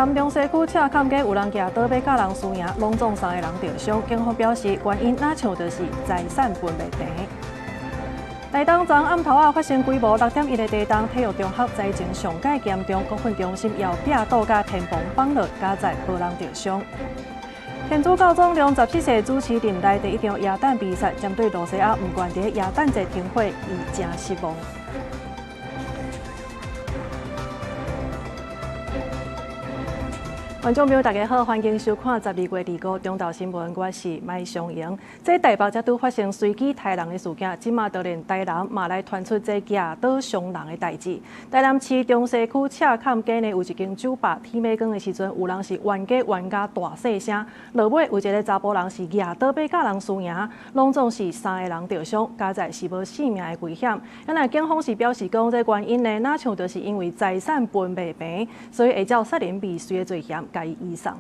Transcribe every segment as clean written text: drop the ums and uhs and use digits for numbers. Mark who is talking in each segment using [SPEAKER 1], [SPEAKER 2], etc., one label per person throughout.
[SPEAKER 1] 南中西区赤崁街有人举刀欲佮人输赢，攏总三个人著傷。警方表示，原因若像就是財產分袂平。台東昨暗頭仔發生規模6.1的地動，體育中學災情上蓋嚴重，國訓中心也壁倒佮天棚放落，佳哉無人著傷。天主教總量14世主持任內第一場耶誕彌撒，針對露西亞毋願佇耶誕節停火，伊誠失望。觀眾朋友，大家好，歡迎收看12月25中晝新聞，我是麥尚瑩。這台北才拄發生隨機刣人的事件，這馬就連台南嘛來傳出這舉刀傷人的代誌。台南市中西區赤崁街呢有一間酒吧，天欲光的時陣，有人是冤家冤家大細聲，落尾有一个查埔人是舉刀欲佮人輸贏，攏總是三个人著傷，佳哉是無性命的危險。啊，警方是表示講，這原因呢，若像就是因為財產分袂平，所以會照殺人未遂的罪嫌。共伊移送。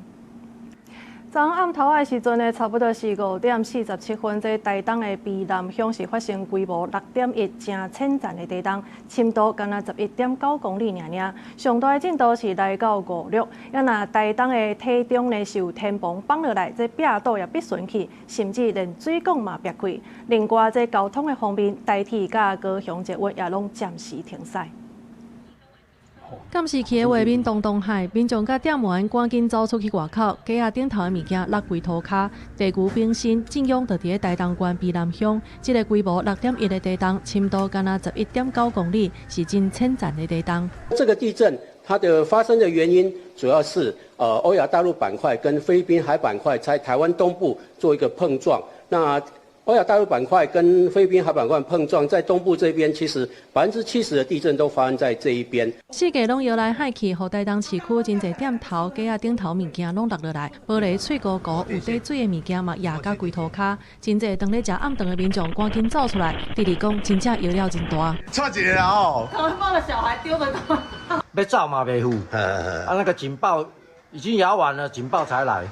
[SPEAKER 1] 昨暗頭仔的時陣呢，差不多是5點47分，這台東的卑南鄉是發生規模6.1誠淺層的地動，深度敢若11.9公里爾爾，上大的震度是來到5.6。啊，若台東的體中呢是有天棚放落來，這壁倒也必損去，甚至連水管嘛煏開。另外，這交通的方面，台鐵佮高雄捷運也攏暫時停駛。監視器的畫面動動海，民眾佮店員趕緊走出去外口，街仔頂頭的物件落規塗跤，地牛冰心震央就佇咧台東縣卑南鄉，這个規模6.1的地動，深度敢若11.9公里，是真淺層的地動。
[SPEAKER 2] 這個地震它的發生的原因主要是歐亞大陸板塊跟菲律賓海板塊在台灣東部做一個碰撞，那歐亞大陸板塊跟菲律賓海板塊碰撞，在東部這邊，其實70%的地震都發生在這一邊。
[SPEAKER 1] 四界攏搖來晃去，予台東市區真濟店頭、街仔頂頭物件攏落落來，玻璃碎糊糊，有滴水的物件嘛壓甲規塗跤。真濟當咧食暗頓的民眾趕緊走出來，直直講真正搖了真大。
[SPEAKER 3] 差一個哦！
[SPEAKER 4] 他們抱著小孩丟的都。
[SPEAKER 5] 欲走嘛袂赴，啊那個警報已經搖完了，警報才來。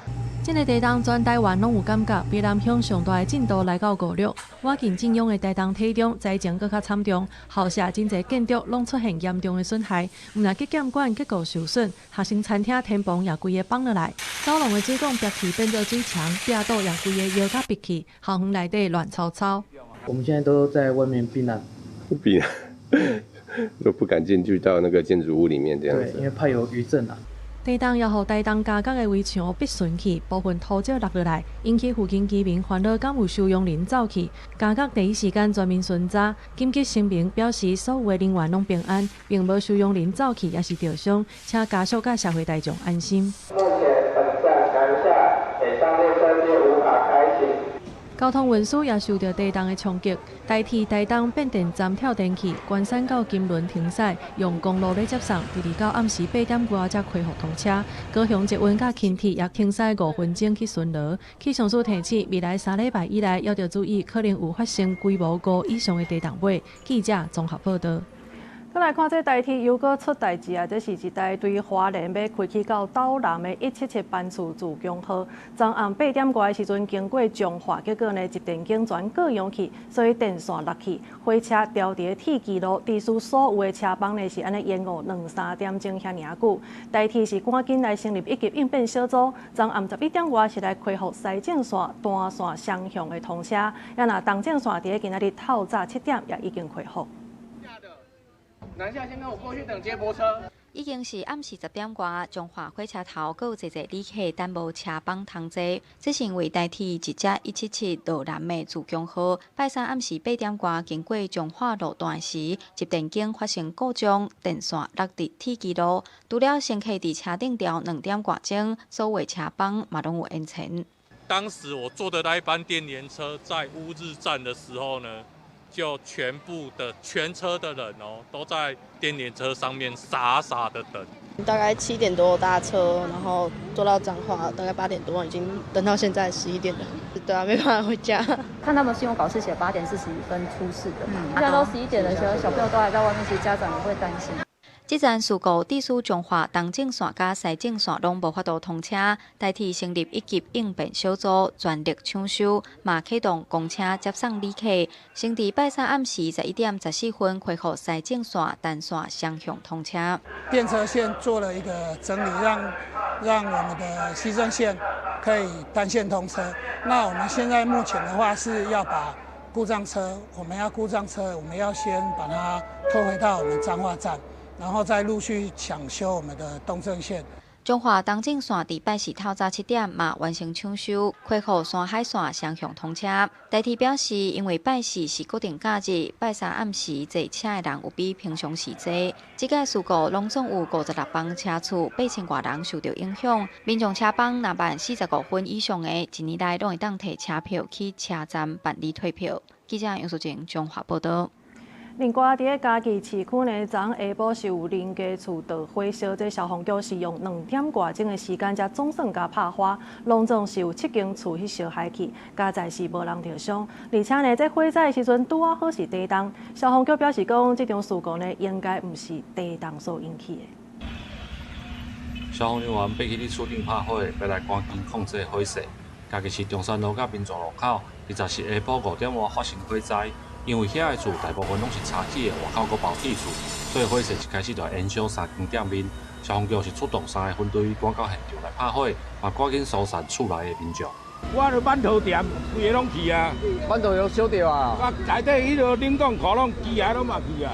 [SPEAKER 1] 這个地動全台灣攏有感覺，卑南鄉上大的震度來到5.6，倚近震央的台東體中災情閣較慘重，校舍真濟建築攏出現嚴重的損害，毋但擊劍館結構受損，學生餐廳天棚也規个放落來，走廊的水管煏去變做水牆，壁倒也規个搖甲煏去，校園內底亂糟糟。
[SPEAKER 6] 我們現在都在外面避難，
[SPEAKER 7] 避難都不敢進去到那個建築物裡面，這樣子。
[SPEAKER 6] 對，因為怕有餘震啊。
[SPEAKER 1] 地動也予台東監獄的圍牆煏損去，部分塗石落落來，引起附近居民煩惱，敢有收容人走去。監獄第一時間全面巡查，緊急聲明表示所有的人員攏平安，並無收容人走去，抑是著傷，請家屬佮社會大眾安心。
[SPEAKER 8] 目前本站南下、北上列車皆無法開行。
[SPEAKER 1] 交通運輸也受著地動的衝擊，台鐵台東變電站跳電去，關山到金崙停駛，用公路咧接送，直直到暗時8點外才恢復通車。高雄捷運佮輕鐵也停駛5分鐘去巡邏。氣象署提醒，未來3禮拜以來，猶著注意可能有發生規模5以上的地動尾。記者綜合報導。閣來看這台鐵又閣出代誌啊！這是一台對花蓮欲開去到斗南的177班次自強號，昨暗8點外的時陣經過彰化，結果呢，集電警全過揚去，所以電線落去，火車牢佇咧鐵支路，致使所有的車班呢是按呢延誤兩三點鐘遐爾久。台鐵是趕緊來成立一級應變小組，昨暗11點外是來恢復西正線單線雙向的通車，啊若東正線佇咧今仔日透早7點也已經恢復。
[SPEAKER 9] 南下先跟我過去等接駁車。
[SPEAKER 10] 已經是暗時10點外，彰化火車頭閣有濟濟旅客等無車班通坐。這是因為台鐵一節177落南的自強號，拜三暗時8點外經過彰化路段時，集電警發生故障，電線落佇鐵支路。除了乘客佇車頂牢2點外鐘，所有車班嘛攏有延遲。
[SPEAKER 11] 當時我坐的那一班電聯車在烏日站的時候呢，就全部的全車的人哦，都在電聯車上面傻傻的等。
[SPEAKER 12] 大概7點多搭車，然後坐到彰化，大概8點多，已經等到現在11點了。對啊，沒辦法回家。
[SPEAKER 4] 看他們新聞稿是寫8點41分出事的，現在都11點了，小朋友都還在外面，其實家長也會擔心。
[SPEAKER 10] 這層事故致使彰化東正線佮西正線攏無法度通車，台鐵成立一級應變小組，全力搶修，嘛啟動公車接送旅客。先佇拜三暗時11點14分恢復西正線單線雙向通車。
[SPEAKER 3] 電車線做了一個整理，讓我們的西正線可以單線通車。那我們現在目前的話是要把故障車，我們要故障車，我們要先把它拖回到我們彰化站。然後再陸續搶修我們的東正線。
[SPEAKER 10] 彰化東正線佇拜四透早7點嘛完成搶修，恢復山海線雙向通車。台鐵表示，因為拜四是國定假日，拜三暗時坐車的人有比平常時濟。這擺事故攏總有56房車次，8000外人受著影響。民眾車枋若慢45分以上的，一年內攏會當提車票去車站辦理退票。記者楊淑靜彰化報導。
[SPEAKER 1] 另外，佇咧嘉義市區呢，昨下晡是有鄰家厝著火燒，這消防局是用2點外鐘的時間，才總算共拍花，攏總是有七間厝去燒害去，佳哉是無人著傷。而且呢，這火災的時陣拄仔好是地動，消防局表示講，這場事故呢，應該毋是地動所引起的。
[SPEAKER 13] 消防人員爬去佇厝頂拍火，欲來趕緊控制火勢。嘉義市中山路佮民權路口，24下晡5點外發生火災。因為遐个厝大部分攏是柴起的，外口閣包鐵厝，所以火勢一開始就延燒三間店面。消防局是出動三個分隊趕到現場來拍火，嘛趕緊疏散厝內的民眾。
[SPEAKER 14] 我著饅頭店，規个攏去啊，
[SPEAKER 9] 饅頭有燒著啊！
[SPEAKER 14] 啊，內底彼个冷凍庫攏機械攏嘛去啊。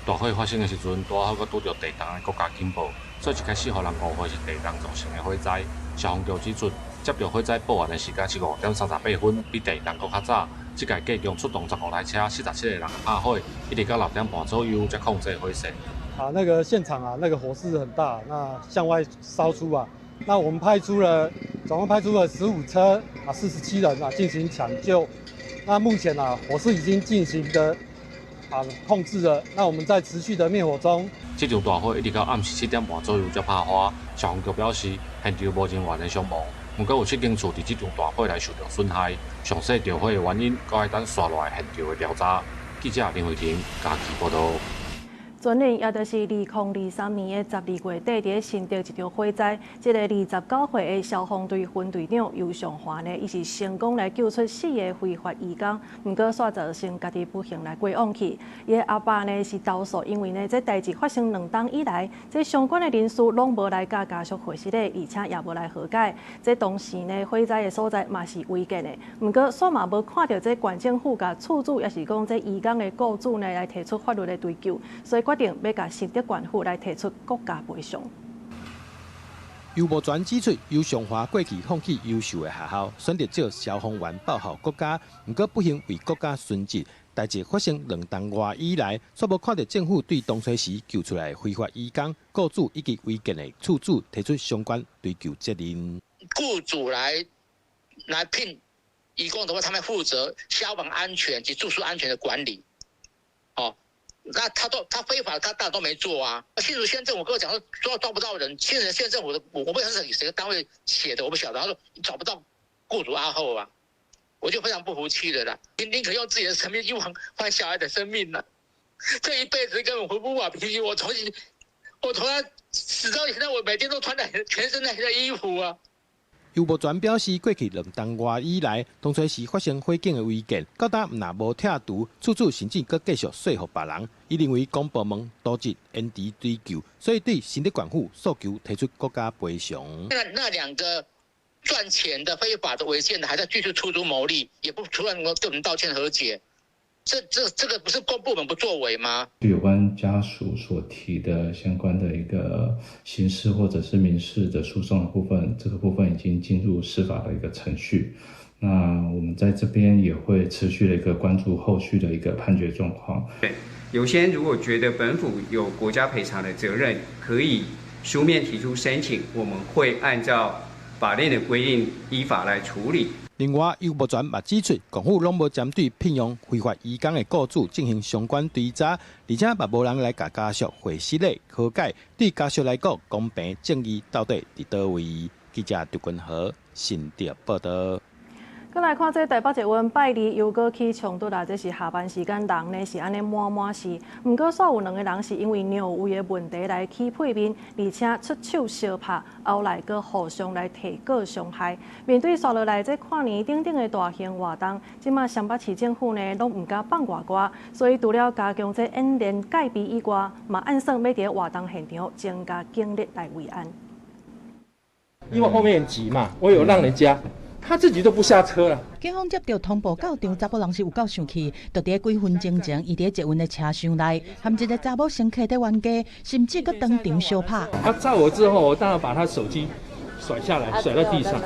[SPEAKER 13] 大火發生的時陣，拄好閣拄著地動的國家警報，所以一開始予人誤會是地動造成的火災。消防局指出，接著火災報案的時間是5點38分，比地動閣較早。這擺共出動15台車，47個人拍火，一直到6點半左右才控制火勢。
[SPEAKER 15] 啊，那個現場啊，那個火勢很大，那向外燒出啊。那我們派出了總共派出了15車啊，47人啊進行搶救。那目前啊，火勢已經進行的啊控制了。那我們在持續的滅火中。
[SPEAKER 13] 這場大火一直到暗時7點半左右才拍花。消防局表示，現場無人員的傷亡。毋過有七間厝佇這場大火內受著損害，詳細著火的原因，閣愛等紲落來現場的調查。記者林慧婷嘉義報導。
[SPEAKER 1] 前年，也就是2023年的12月底，佇新竹一場火災，這個29歲的消防隊分隊長游尚華呢，伊是成功來救出四个非法移工，毋過煞造成家己不幸來過往去。伊的阿爸呢是投訴，因為呢這代誌發生2冬以來，這相關的人士攏無來共家屬回實的，而且也無來和解。這當時呢火災的所在嘛是違建的，毋過煞嘛無看著這縣政府共厝主，抑是講這移工的雇主呢來提出法律的追究，所以決定欲共新竹縣府來提出國家賠償。
[SPEAKER 16] 游無全指出，游尚華過去放棄優秀的學校，選擇做消防員報效國家，毋過不幸為國家殉職。代誌發生2冬外以來，煞無看著政府對當初時救出來非法移工、雇主以及違建的厝主提出相關追究責任。
[SPEAKER 17] 雇主來聘移工的話，他們負責消防安全及住宿安全的管理。哦。那他都他非法，他當然都沒做啊。新竹縣政府跟我講說抓不到人，新竹縣政府的我不知道是誰個單位寫的，我不曉得。他說找不到雇主阿後啊，我就非常不服氣的啦。你寧可用自己的生命去換小孩的生命啦，這一輩子根本回不瓦脾氣。我從他死到現在，我每天都穿的全身那些衣服啊。
[SPEAKER 16] 游無全表示，過去2冬外以來，當初時發生火警的違建，到今毋但無拆除，厝主甚至閣繼續說服別人。伊認為公部門瀆職延遲追究，所以對新竹縣府訴求提出國家賠償。
[SPEAKER 17] 那兩個賺錢的非法的違建的，還在繼續出租牟利，也不出來能夠對我們道歉和解。這個不是公部門不作為嗎？
[SPEAKER 18] 有關家屬所提的相關的一個刑事或者是民事的訴訟的部分，這個部分已經進入司法的一個程序。那我們在這邊也會持續的一個關注後續的一個判決狀況。
[SPEAKER 19] 對，有些人如果覺得本府有國家賠償的責任，可以書面提出申請，我們會按照法令的規定依法來處理。
[SPEAKER 16] 另外，游無全嘛指出，縣府攏無針對聘用非法移工的雇主進行相關追查，而且嘛無人來共家屬回釋的和解。對家屬來講，公平正義到底佇佗位？記者劉君和新竹報導。
[SPEAKER 1] 閣來看這台北捷運拜二又閣起衝突啦，這是下班時間人呢是按呢滿滿是，毋過煞有兩个人是因為尿位的問題來起屁面，而且出手相拍，後來閣互相來提告傷害。面對紲落來這跨年等等的大型活動，這馬雙北市政府呢攏毋敢放外掛，所以除了加強這演練戒備以外，嘛按算欲佇活動現場增加警力來維安。
[SPEAKER 20] 因為後面擠嘛，我有讓人家。他自己都不下車了。
[SPEAKER 21] 警方接著通報到場，查埔人是有夠生氣，就佇幾分鐘前，伊佇捷運的車廂內，含一个查某乘客佇冤家，甚至閣當場相拍。
[SPEAKER 20] 他照我之後，我當然把他手機甩下來，甩到地上。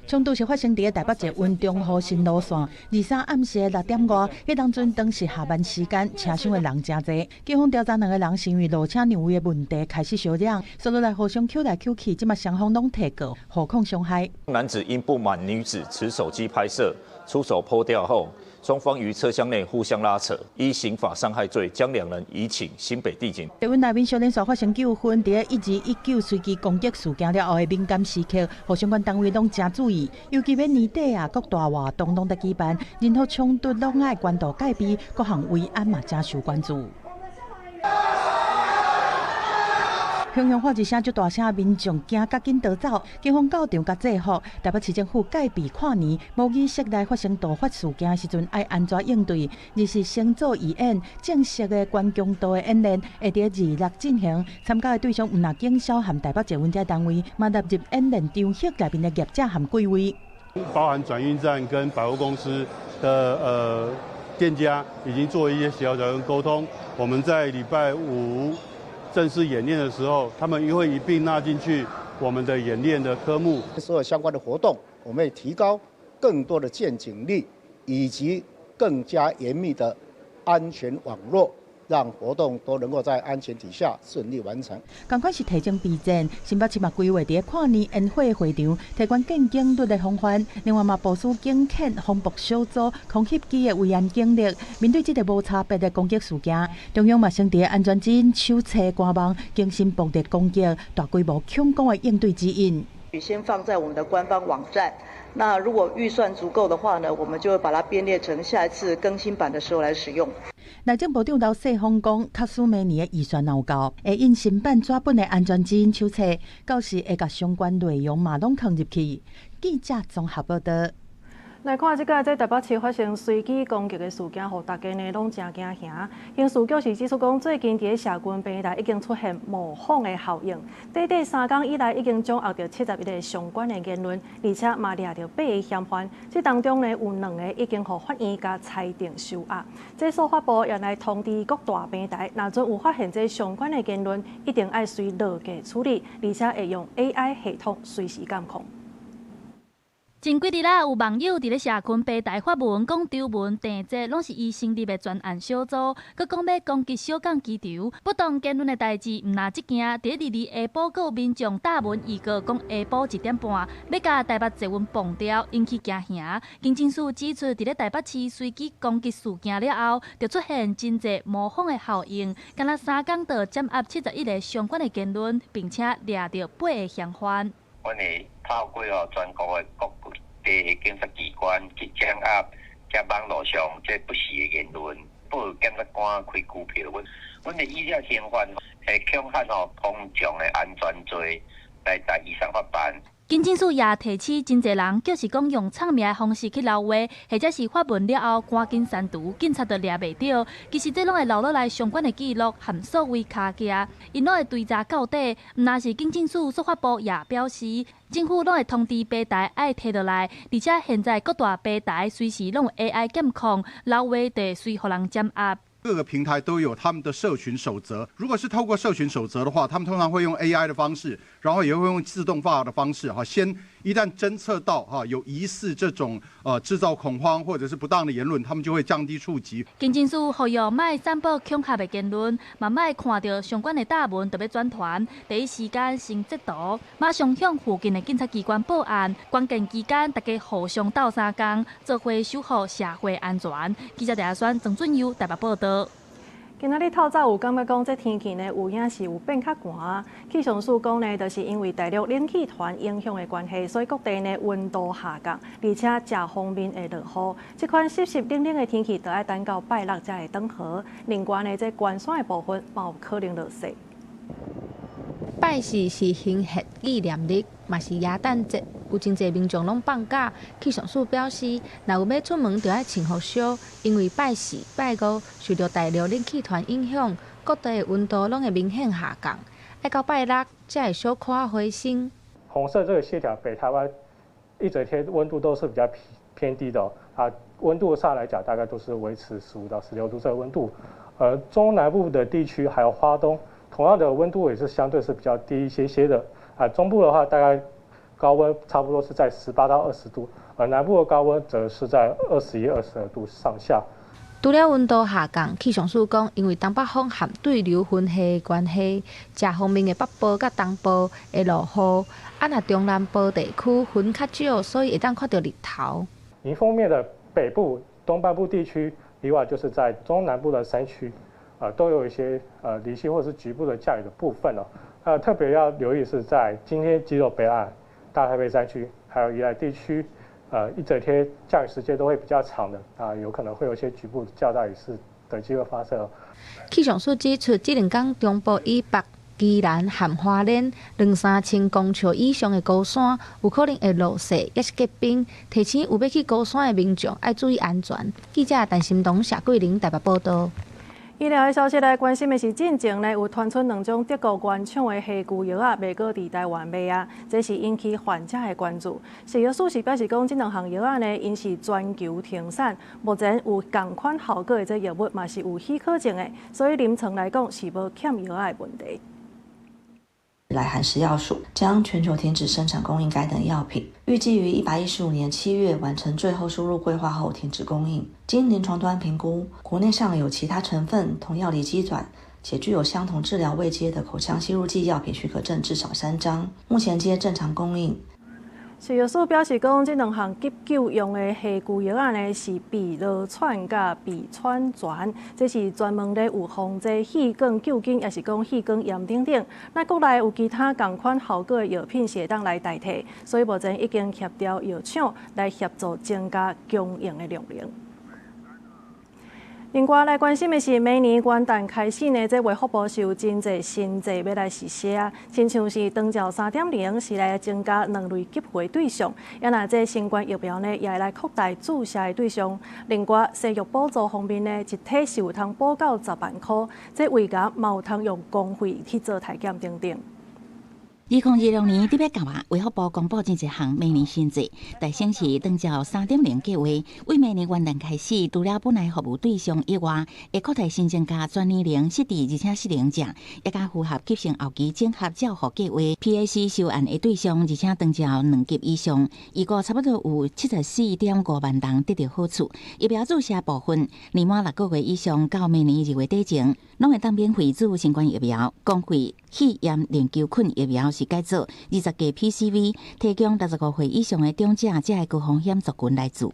[SPEAKER 21] 衝突是發生佇台北捷運中和新路線，23暗時的6點外，彼當陣當時下班時間，車廂的人誠濟。警方調查兩个人是因為落車讓位的問題開始相嚷，紲落來互相抾來抾去，這馬雙方攏提告，互控傷害。
[SPEAKER 22] 男子因不滿女子持手機拍攝，出手潑掉後，雙方於車廂內互相拉扯，依刑法傷害罪將兩人移請新北地檢。
[SPEAKER 21] 捷運內面小連續發生糾紛，佇1219隨機攻擊事件了後的敏感時刻，予相關單位攏誠注意，尤其欲年底啊，各大活動攏佇舉辦，任何衝突攏愛高度戒備，各項維安嘛誠受關注。雄雄喊一聲足大聲，民眾驚甲緊逃走。警方到場共制服。台北市政府戒備跨年，模擬室內發生突發事件時陣，愛按怎應對？而是先做預演，正式的高強度的演練會佇26進行。參加的對象毋但警消和台北捷運這單位，嘛納入演練場域內面的業者和櫃位，
[SPEAKER 23] 包含轉運站跟百貨公司的店家已經做一些協調跟溝通。我們在禮拜五正式演練的時候，他們也會一併納進去我們的演練的科目。
[SPEAKER 24] 所有相關的活動，我們會提高更多的見警力，以及更加嚴密的安全網絡，讓活動都能夠在安全底下順利完成。
[SPEAKER 21] 仝款是提前備戰，新北市嘛規劃佇跨年煙火會場，提懸見警率的防範，另外嘛部署警犬、防暴小組、空襲機的維安警力。面對這个無差別的攻擊事件，中央嘛先佇安全指引手冊官網更新暴力攻擊、大規模恐攻的應對指引。
[SPEAKER 25] 先放在我們的官方網站。那如果預算足夠的話呢，我們就會把它編列成下一次更新版的時候來使用。
[SPEAKER 21] 內政部長劉世鋒講，假使明年的預算若有夠，會印新版紙本的安全指引手冊，到時會共相關內容嘛攏放入去。記者綜合報道。
[SPEAKER 1] 來看這个，這台北市發生隨機攻擊的事件，予大家呢攏誠驚嚇。刑事局是指出講，最近佇咧社群平台已經出現模仿的效應，短短3工以來已經掌握著71个相關的言論，而且嘛掠著8个嫌犯。這當中呢有2个已經予法院共裁定收押。這司法部也來通知各大平台，若準有發現這相關的言論，一定愛隨落架處理，而且會用 AI 系統隨時監控。
[SPEAKER 26] 前幾日啦，有網友佇咧社群平台發文，講張文、鄭捷攏是伊成立的專案小組，閣講欲攻擊小港機場，不當言論的代誌，毋但這件，佇咧22下晡，閣有民眾貼文預告講下晡1點半欲共台北捷運磅掉，引起驚嚇。警政署指出，佇咧台北市隨機攻擊事件了後，就出現真濟模仿的效應，敢若3工就掌握71个相關的言論，並且掠著8个嫌犯。
[SPEAKER 27] 阮會透過全國的各地的檢察機關去掌握這網路上這不實的言論，報檢察官開拘票。阮會依照刑法，會恐嚇公眾的安全罪來來移送法辦。
[SPEAKER 26] 警政署也提醒真濟人，就是講用唱名的方式去留話，或者是發文了後趕緊刪除，警察都掠袂著。其實這攏會留落來相關的記錄和數位跤跡，𪜶攏會追查到底。毋但是警政署司法部也表示，政府攏會通知平台愛提落來，而且現在各大平台隨時攏有 AI 監控，留話就會隨予人掌握。
[SPEAKER 28] 各個平台都有他們的社群守則。如果是透過社群守則的話，他們通常會用 AI 的方式，然後也會用自動化的方式，哈，先一旦偵測到哈有疑似這種製造恐慌或者是不當的言論，他們就會降低觸及。
[SPEAKER 26] 警政署呼籲莫散布恐嚇的言論，嘛莫看著相關的貼文就欲轉傳，第一時間先截圖，馬上向附近的警察機關報案。關鍵期間，大家互相鬥相共，做伙守護社會安全。記者陳阿選、曾俊佑台北報道。
[SPEAKER 1] 今仔日透早有感覺講，這天氣呢有影是有變較寒。氣象署講呢，就是因為大陸冷氣團影響的關係，所以各地呢溫度下降，而且食鋒面會落雨。這款濕濕冷冷的天氣，就愛等到拜六才會轉好。另外呢，這關山的部分嘛有可能落雪。
[SPEAKER 2] 拜四是新曆紀念日，嘛是耶誕節，有真濟民眾攏放假。氣象署表示，若有欲出門，就愛穿予少，因為拜四、拜五受著大陸冷氣團影響，各地的溫度攏會明顯下降。愛到拜六才會小可回升。
[SPEAKER 4] 紅色這個線條，北台灣一整天溫度都是比較偏低的啊，溫度上來講，大概都是維持15到16度這個溫度。而中南部的地區還有花東，同樣的溫度也是相對是比較低一些些的啊。中部的話，大概高溫差不多是在18到20度，而南部的高溫則是在21、22度上下。
[SPEAKER 2] 除了溫度下降，氣象署講，因為東北風和對流雲系的關係，遮方面的北部佮東部會落雨，啊，若中南部地區雲較少，所以會當看著日頭。
[SPEAKER 4] 迎風面的北部、東半部地區，另外就是在中南部的山區，都有一些零星或是局部的降雨的部分哦。特別要留意是在今天基隆北岸、大台北山區，還有宜蘭地區，一整天降雨時間都會比較長的，啊，有可能會有一些局部較大雨勢的機會發生哦。
[SPEAKER 2] 氣象署指出，這兩天中部以北、宜蘭和花蓮兩三千公尺以上的高山，有可能會落雪，抑是結冰。提醒有欲去高山的民眾愛注意安全。記者陳心彤、謝桂玲台北報導。
[SPEAKER 1] 醫療的消息來關心的是，進前呢有傳出兩種德國原廠的火牛藥仔，袂閣佇台灣賣啊，這是引起患者的關注。食藥署是表示講，這兩項藥仔呢，𪜶是全球停產，目前有仝款效果的這藥物嘛是有許可證的，所以臨床來講是無欠藥仔的問題。
[SPEAKER 5] 來函食藥署將全球停止生產供應該等藥品，預計於115年7月完成最後輸入規劃後停止供應。經臨床端評估，國內尚有其他成分同藥理機轉且具有相同治療位階的口腔吸入劑藥品許可證至少3張，目前皆正常供應。
[SPEAKER 1] 食藥署表示講，這兩項急救用的火牛藥仔呢，是吡羅喘佮吡喘全，這是專門咧預防這氣管救緊，抑是講氣管炎等等。那國內有其他仝款效果的藥品是會當來代替，所以目前已經協調藥廠來協助增加供應的量能。另外來關心的是，明年元旦開始呢，這衛福部是有真濟新制欲來實施啊，親像是長照3.0是來增加兩類給付的對象，啊若這新冠疫苗呢，也會來擴大注射的對象。另外，生育補助方面呢，一體是有通補到10萬箍，這胃癌嘛有通用公費去做體檢等等。
[SPEAKER 6] 2026年特別到啊，衛福部公布真濟項明年新制，大先是長照3.0計劃，為明年元旦開始，除了本來服務對象以外，會擴大新增加全年齡失智而且失能者，也佮符合急性後期綜合照護計劃 PAC 收案的對象，而且長照兩級以上，預估差不多有74.5萬人得著好處。疫苗注射部分，年滿6個月以上到明年2月底前，攏會當免費注新冠疫苗，公費肺炎鏈球菌疫苗是改做20價 PCV，提供65歲以上的長者，這个高風險族群來注。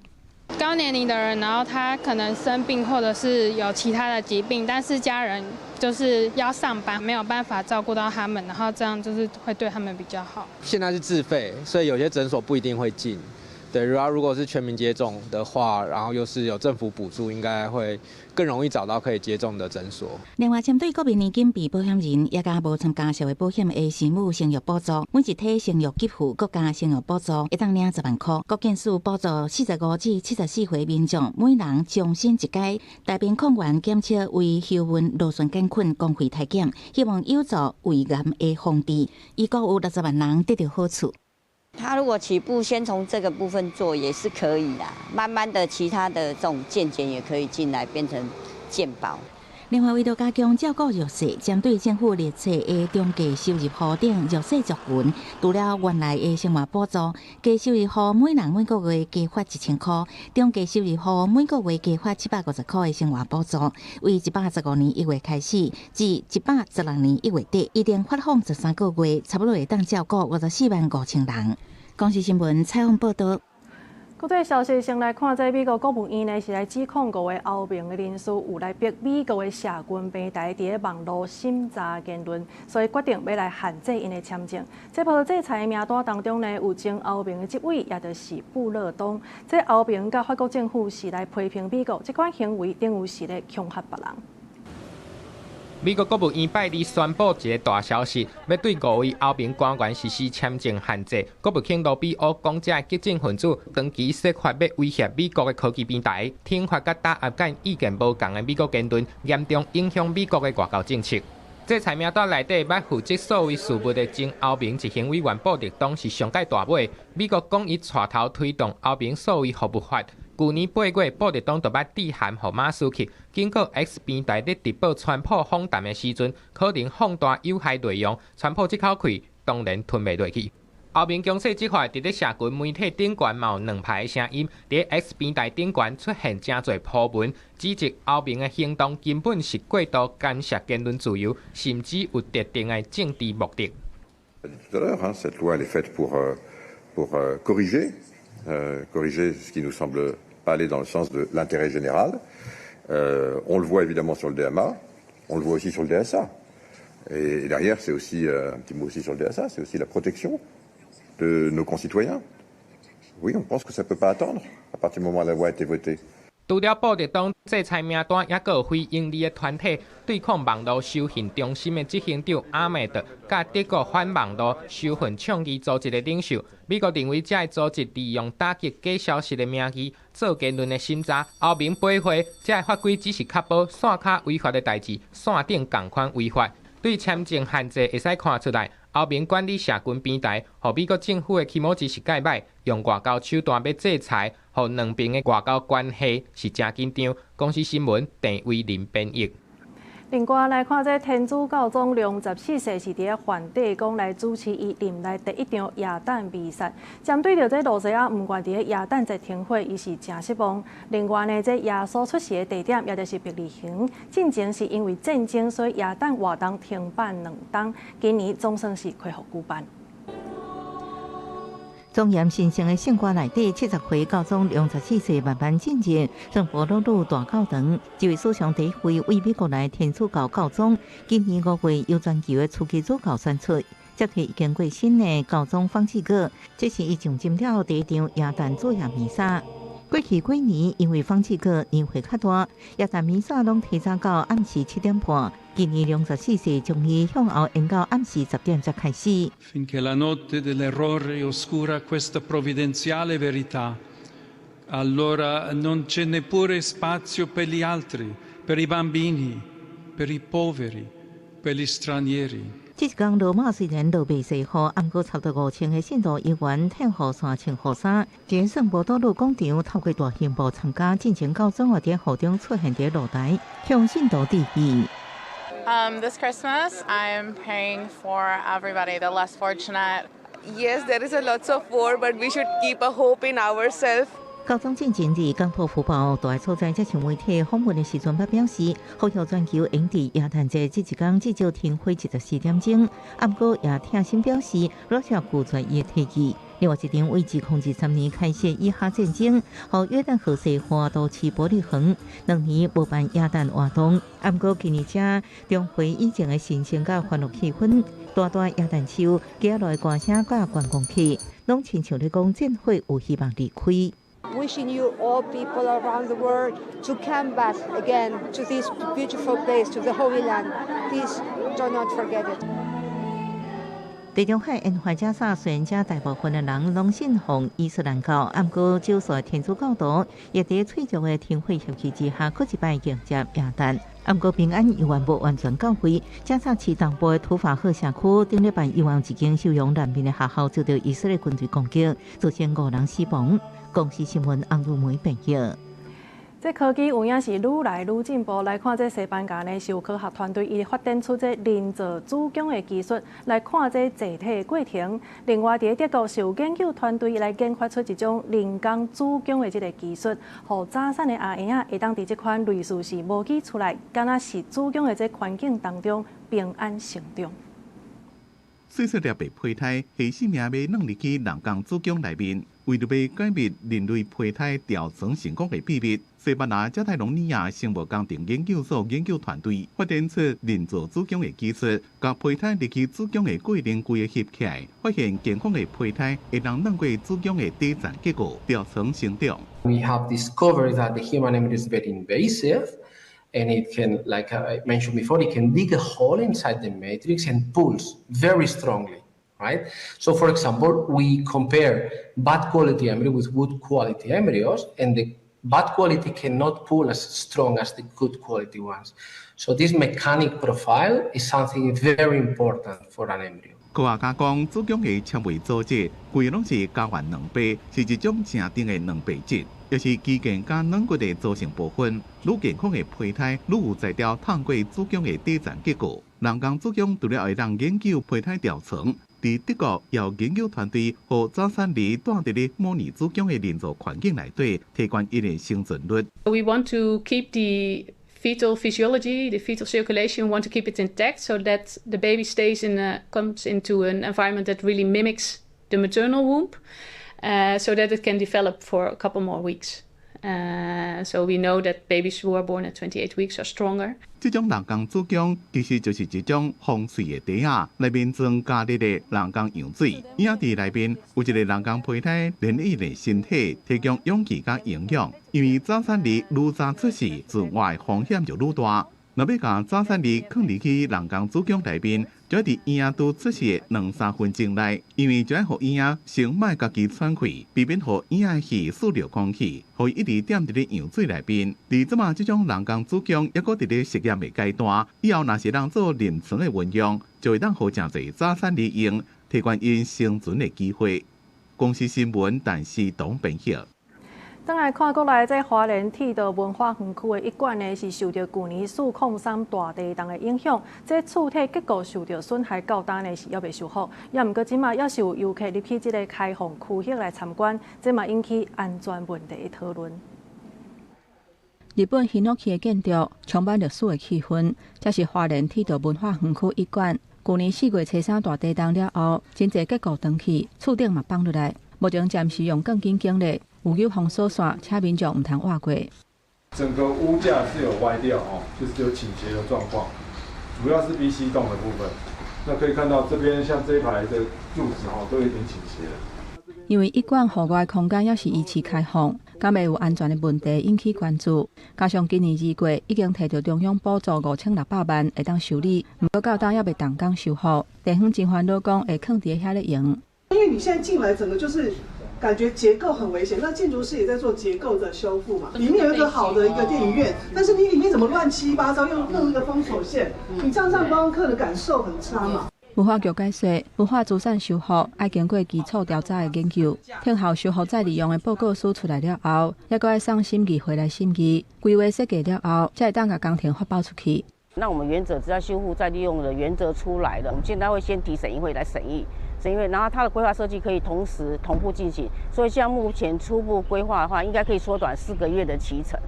[SPEAKER 7] 高年齡的人，然後他可能生病或者是有其他的疾病，但是家人就是要上班，沒有辦法照顧到他們，然後這樣就是會對他們比較好。
[SPEAKER 8] 現在是自費，所以有些診所不一定會進。對，如果是全民接種的話，然後又是有政府補助，應該會更容易找到可以接種的診所。
[SPEAKER 6] 另外，針對國民年金被保險人，也佮無參加社會保險的生母生育補助，每一體生育給付國家生育補助，會當領10萬箍。國健署補助45至74歲民眾，每人終身一劑。大便抗原檢測為幽門螺旋桿菌公費體檢，希望有助胃癌的防治，預估有60萬人得著好處。
[SPEAKER 11] 他如果起步先從這個部分做也是可以啦，慢慢的其他的這種健檢也可以進來變成健保。
[SPEAKER 6] 另外，為著加強照顧弱勢，針對政府列冊的中低收入戶等弱勢族群，除了原來的生活補助，低收入戶每人每個月加發1000箍，中低收入戶每個月加發750箍的生活補助。為115年1月開始，至116年1月底，一定發放13個月，差不多會當照顧54萬5千人。公視新聞採訪報導。
[SPEAKER 1] 國際消息先來看，這美國國務院呢是來指控五個歐盟的人士有來逼美國的社群平台佇咧網路審查言論，所以決定欲來限制𪜶的簽證。這波制裁的名單當中呢，有前歐盟的執委，也就是布勒東。這歐盟佮法國政府是來批評美國這款行為，等於是咧恐嚇別人。
[SPEAKER 3] 美國國務院拜二宣布一个大消息，欲對五位歐盟官員實施簽證限制。國務卿盧比歐講，這激進分子長期設法欲威脅美國的科技平台，懲罰佮打壓佮意見無仝的美國言論，嚴重影響美國的外交政策。制裁名單內底，捌負責數位事務的前歐盟執行委員布勒東是上蓋大尾。美國講伊帶頭推動歐盟數位服務法。舊年8月，布勒東就捌致函予馬斯克，警告 X 平台咧直播川普訪談的時陣，可能放大有害內容，川普這口氣當然吞袂落去。歐盟強勢執法，佇咧社群媒體頂懸嘛有兩派聲音，佇 X 平台頂懸出現誠濟鋪文，指責歐盟的行動根本是過度干涉言論自由，甚至有特定的政治目的。
[SPEAKER 9] Tout à l'heure, cette loi elle est faite pour corriger ce qui nous semble pas aller dans le sens de l'intérêt général. On le voit évidemment sur le DMA, on le voit aussi sur le DSA. Et derrière, c'est aussi un petit mot aussi sur le DSA, c'est aussi la protection de nos concitoyens. Oui, on pense que ça peut pas attendre à partir du moment où la loi a été votée.
[SPEAKER 3] 除了布勒東制裁名單，猶閣有非營利的團體對抗網路搜尋中心的執行長阿美德，佮德國反網路搜尋倡議組織的領袖。美國認為這个組織利用打擊假消息的名義做言論的審查。歐盟駁回，這个法規只是確保線跤違法的代誌，線頂仝款違法。對簽證限制會使看出來，歐盟管理社群平台，予美國政府的気持ち是蓋歹，用外交手段欲制裁，予兩邊的外交關係是誠緊張。公視新聞鄭偉林編譯。
[SPEAKER 1] 另外來看，這天主教宗良十四世是佇咧梵蒂岡來主持伊任內第一場耶誕彌撒。針對著這露西亞毋願佇咧耶誕節停火，伊是誠失望。另外呢，這耶穌出世的地點，也就是伯利恆，進前是因為戰爭，所以耶誕活動停辦2冬。今年總算是恢復舉辦。
[SPEAKER 6] 莊嚴神聖的聖歌內底，70歲教宗良十四世慢慢進入聖保祿大教堂。這位史上第一位為美國來天主教教宗，今年5月由全球的樞機主教選出，接替已經過身的教宗方濟各。這是伊上任了後第一場耶誕主夜彌撒。過去幾年，因為方濟各年歲較大，耶誕彌撒攏提早到暗時7點半。今年良十四世將伊向後延到暗時10點才開始。
[SPEAKER 10] Finché la notte dell'errore oscura questa provvidenziale verità, allora non c'è neppure spazio per gli altri, per i bambini, per i poveri, per gli stranieri.
[SPEAKER 6] 這一工羅馬雖然落袂細雨，毋過差不多5000個信徒猶原褪雨傘穿雨衫，佇聖伯多祿廣場透過大屏幕參加進前教宗佇雨中出現佇露台，向信徒致意。
[SPEAKER 12] This Christmas, I'm praying for everybody, the less fortunate.
[SPEAKER 13] Yes, there is a lots of war, but we should keep a hope in ourselves.
[SPEAKER 6] 教宗進前佇港浦福報大所在接受媒體訪問的時陣，捌表示，呼籲全球應佇耶誕節這一工至少停火24點鐘。毋過也痛心表示，羅西亞拒絕伊的提議。另外一場為2023年開始的以哈戰爭，予約旦河西岸都市伯利恆2年無辦耶誕活動。毋過今年這重回以前的神聖佮歡樂氣氛，大大耶誕樹，街內歌聲佮觀光客，攏親像咧講戰火有希望離開。
[SPEAKER 14] Wishing you all people around the world to come back again to this beautiful place, to the Holy Land. Please do not forget it.
[SPEAKER 6] 地中海沿海加沙雖然遮大部分的人攏信奉伊斯蘭教，毋過少數的天主教徒也佇脆弱的停火協議之下，閣一擺迎接耶誕。毋過平安猶原無完全到位。加沙市東部的土法赫社區，頂禮拜猶原有一間收容難民的學校遭到以色列軍隊攻擊，造成五人死亡。公視新聞翁如梅編譯。
[SPEAKER 1] 這科技有影是愈來愈進步。來看這西班牙呢，是有科學團隊伊發展出這人造子宮的技術，來看這坐體的過程。另外，佇德國是有研究團隊來研發出一種人工子宮的這个技術，予早產的阿嬰仔會當佇這款類似是模擬出來，敢若是子宮的這環境當中平安成長。
[SPEAKER 15] 細細粒白胚胎，下性命欲軟入去人工子宮內面。為著欲解密人類胚胎調床成功的秘密，西班牙加泰隆尼亞生物工程研究所研究團隊發展出人造子宮的技術，共胚胎入去子宮的過程規个翕起來，發現健康的胚胎會當鑽過子宮的底層結構調床成長。
[SPEAKER 16] We have discovered that the human embryo is very invasive, and it can, like I mentioned before, it can dig a hole inside the matrix and pulls very strongly. Right? So, for example, we compare bad quality embryo with good quality embryos, and the bad quality cannot pull as strong as the good quality ones. So this mechanic profile is something very important for an embryo.
[SPEAKER 15] 科學家講，子宮的纖維組織規攏是膠原蛋白，是一種誠甜的蛋白質，也是肌腱佮軟骨的組成部分。愈健康的胚胎，愈有才調鑽過子宮的底層結構。人工子宮除了會當研究胚胎調床，佇德國有研究團隊予早產兒蹛佇咧模擬子宮的人造環境內底，提懸𪜶的生存率。
[SPEAKER 17] We want to keep the fetal physiology, the fetal circulation, want to keep it intact so that the baby comes into an environment that really mimics the maternal womb, so that it can develop for a couple more weeks. So we know that babies who are born at 28 weeks are stronger.
[SPEAKER 15] 這種人工子宮其實就是一種封閉的袋仔，內面裝加熱的人工羊水。嬰仔佇內面有一个人工胚胎，連𪜶的身體提供氧氣佮營養。因為早產兒愈早出世，存活的風險就愈大。若欲共早產兒囥入去人工子宮內面，就愛佇嬰仔拄出世的兩三分鐘內，因為就愛予嬰仔先莫家己喘氣，避免予嬰仔的氣挲著空氣，予伊一直踮佇咧羊水內面。佇這馬這種人工子宮猶閣佇咧實驗的階段，以後若是通做臨床的運用，就會當予誠濟早產兒用，提懸𪜶生存的機會。公視新聞，陳思東編譯。
[SPEAKER 1] 轉來看國內這花蓮鐵道文化園區的一館呢，是受著舊年403大地動的影響，這厝體結構受著損害，到今呢是猶未修復。也毋過這馬猶是有遊客入去這个開放區域來參觀，這嘛引起安全問題的討論。
[SPEAKER 18] 日本ヒノキ的建築充滿歷史的氣氛，這是花蓮鐵道文化園區一館。舊年4月初3大地動了後，真濟結構斷去，厝頂嘛放落來，目前暫時用鋼筋固咧。有有封鎖線，請民眾毋通倚過。
[SPEAKER 19] 整個屋架是有歪掉哦，就是有傾斜的狀況，主要是 B、C 棟的部分。那可以看到這邊像這一排的柱子吼，都有點傾斜。
[SPEAKER 18] 因為一館戶外空間猶是依次開放，敢會有安全的問題引起關注。加上今年2月已經提著中央補助5600萬會當修理，毋過到今猶未動工修復。地方真煩惱，講會囥佇遐咧用。
[SPEAKER 20] 因為你現在進來，整個就是感覺結構很危險。那建築師也在做結構的修復嘛。裡面有一個好的一個電影院，但是你裡面怎麼亂七八糟，又弄一個封鎖線，你這樣讓觀光客的感受很差嘛。
[SPEAKER 18] 文化局解釋，文化資產修復愛經過基礎調查的研究，聽候修復再利用的報告書出來了後，猶閣愛送審議會來審議，規劃設計了後，才會當共工程發包出去。
[SPEAKER 22] 那我們原則只要修復再利用的原則出來了，我們現在會先提審議會來審議，審議會，然後它的規劃設計可以同時同步進行，所以像目前初步規劃的話，應該可以縮短4個月的期程。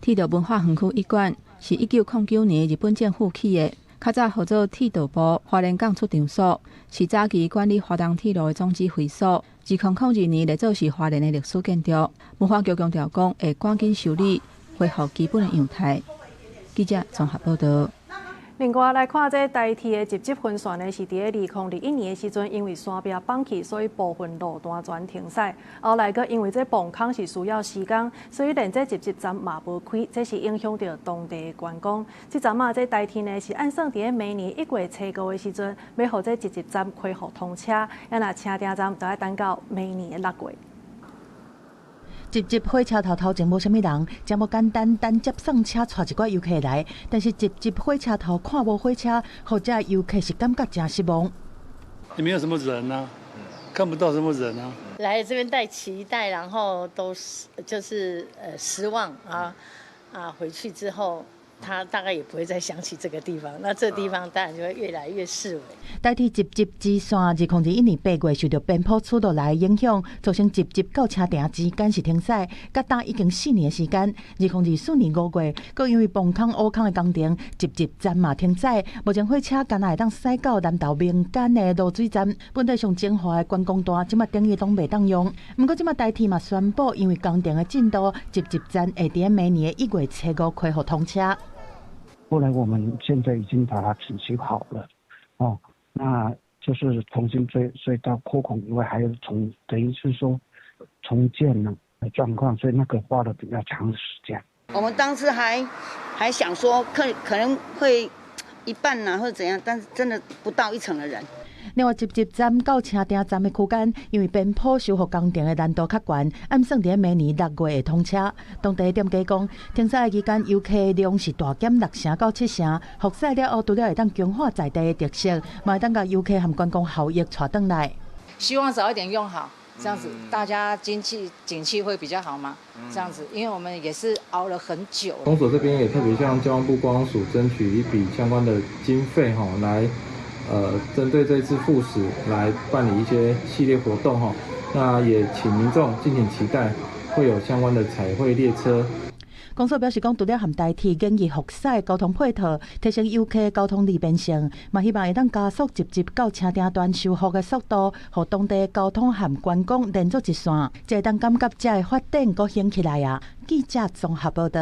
[SPEAKER 18] 鐵道文化園區一館是1909年日本政府起的。較早號做鐵道部花蓮港出場所，是早期管理花東鐵路的總指揮所。2002年列做是花蓮的歷史建築。文化局強調講，會趕緊修理，恢復基本的樣態。記者綜合報導。
[SPEAKER 1] 另外來看，這台鐵的集集分線呢，是佇咧2021年的時陣，因為山壁崩去，所以部分路段全停駛。後來閣因為這崩空是需要時間，所以連這集集站嘛無開，這是影響著當地的觀光。這陣仔這台鐵呢是按算佇咧明年1月初5的時陣，欲予這集集站恢復通車，啊若車埕站就愛等到明年的6月。
[SPEAKER 21] 集集火車頭頭前無啥物人，這麼簡單單接送車帶一寡遊客來，但是集集火車頭看無火車，予遮遊客是感覺誠失望。
[SPEAKER 23] 沒有什麼人啊，看不到什麼人啊。
[SPEAKER 24] 來這邊帶期待，然後都是就是失望啊啊！回去之後
[SPEAKER 2] 他大概也不會再想起這個地方，那這個地方當然就會越來越式微。
[SPEAKER 21] 台鐵集集支線2021年8月受著邊坡出落來影響，造成集集到車埕之間是停駛，甲今已經4年時間。2024年5月，閣因為崩空挖空的工程，集集站嘛停駛，目前火車干焦會當駛到南投民間的蘆水站，本地上精華的觀光段，這馬等於攏袂當用。毋過這馬台鐵嘛宣布，因為工程的進度，集集站會佇明年的1月初5恢復通車。
[SPEAKER 4] 後來我們現在已經把它整修好了，哦，那就是重新隧道擴孔以外，還有重等於是說重建了的狀況，所以那個花了比較長的時間。
[SPEAKER 5] 我們當時還想說可能會一半啊，或者怎樣，但是真的不到一成的人。
[SPEAKER 21] 另外，集集站到車埕站的區間，因為邊坡修復工程的難度較懸，按算佇明年6月會通車。當地店家講，停駛的期間遊客量是大減六成到七成，復駛了後，除了會當強化在地的特色，嘛會當共遊客和觀光效益帶轉來。
[SPEAKER 7] 希望早一點用好，這樣子大家經濟景氣會比較好嘛？這樣子，因為我們也是熬了很久。
[SPEAKER 25] 公所這邊也特別向交通部觀光署爭取一筆相關的經費，哈，來。針對這次復駛來辦理一些系列活動哈，那也請民眾敬請期待，會有相關的彩繪列車。
[SPEAKER 21] 公所表示講，除了和台鐵建議復駛交通配套，提升遊客交通利便性，嘛希望會當加速集集到車埕段修復的速度，予當地交通和觀光連做一線，才會當感覺遮的發展閣興起來啊！記者綜合報道。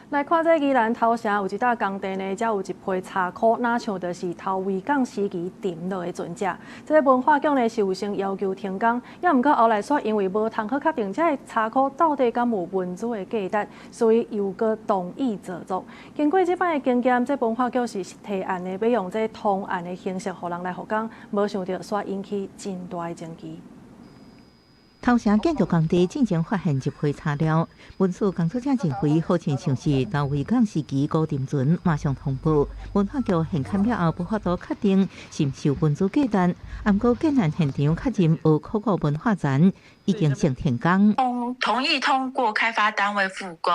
[SPEAKER 1] 來看這宜蘭頭城有一搭工地呢，遮有一批柴箍，若像就是頭圍港時期沉落的船隻。這个文化局呢是有先要求停工，也毋過後來煞因為無通好確定這个柴箍到底敢有文資的價值，所以又閣同意製作。經過這擺的經驗，這文化局是提案的，欲用這通案的形式，予人來復工，無想著煞引起真大的爭議。
[SPEAKER 6] 頭城建築工地進前發現一批柴料，文史工作者認為好親像是頭圍港時期古沉船，馬上通報文化局現勘了後，無法度確定是毋是有文資價值。毋過建案現場確認有考古文化層，已經先停工。
[SPEAKER 26] 同意通過開發單位復工，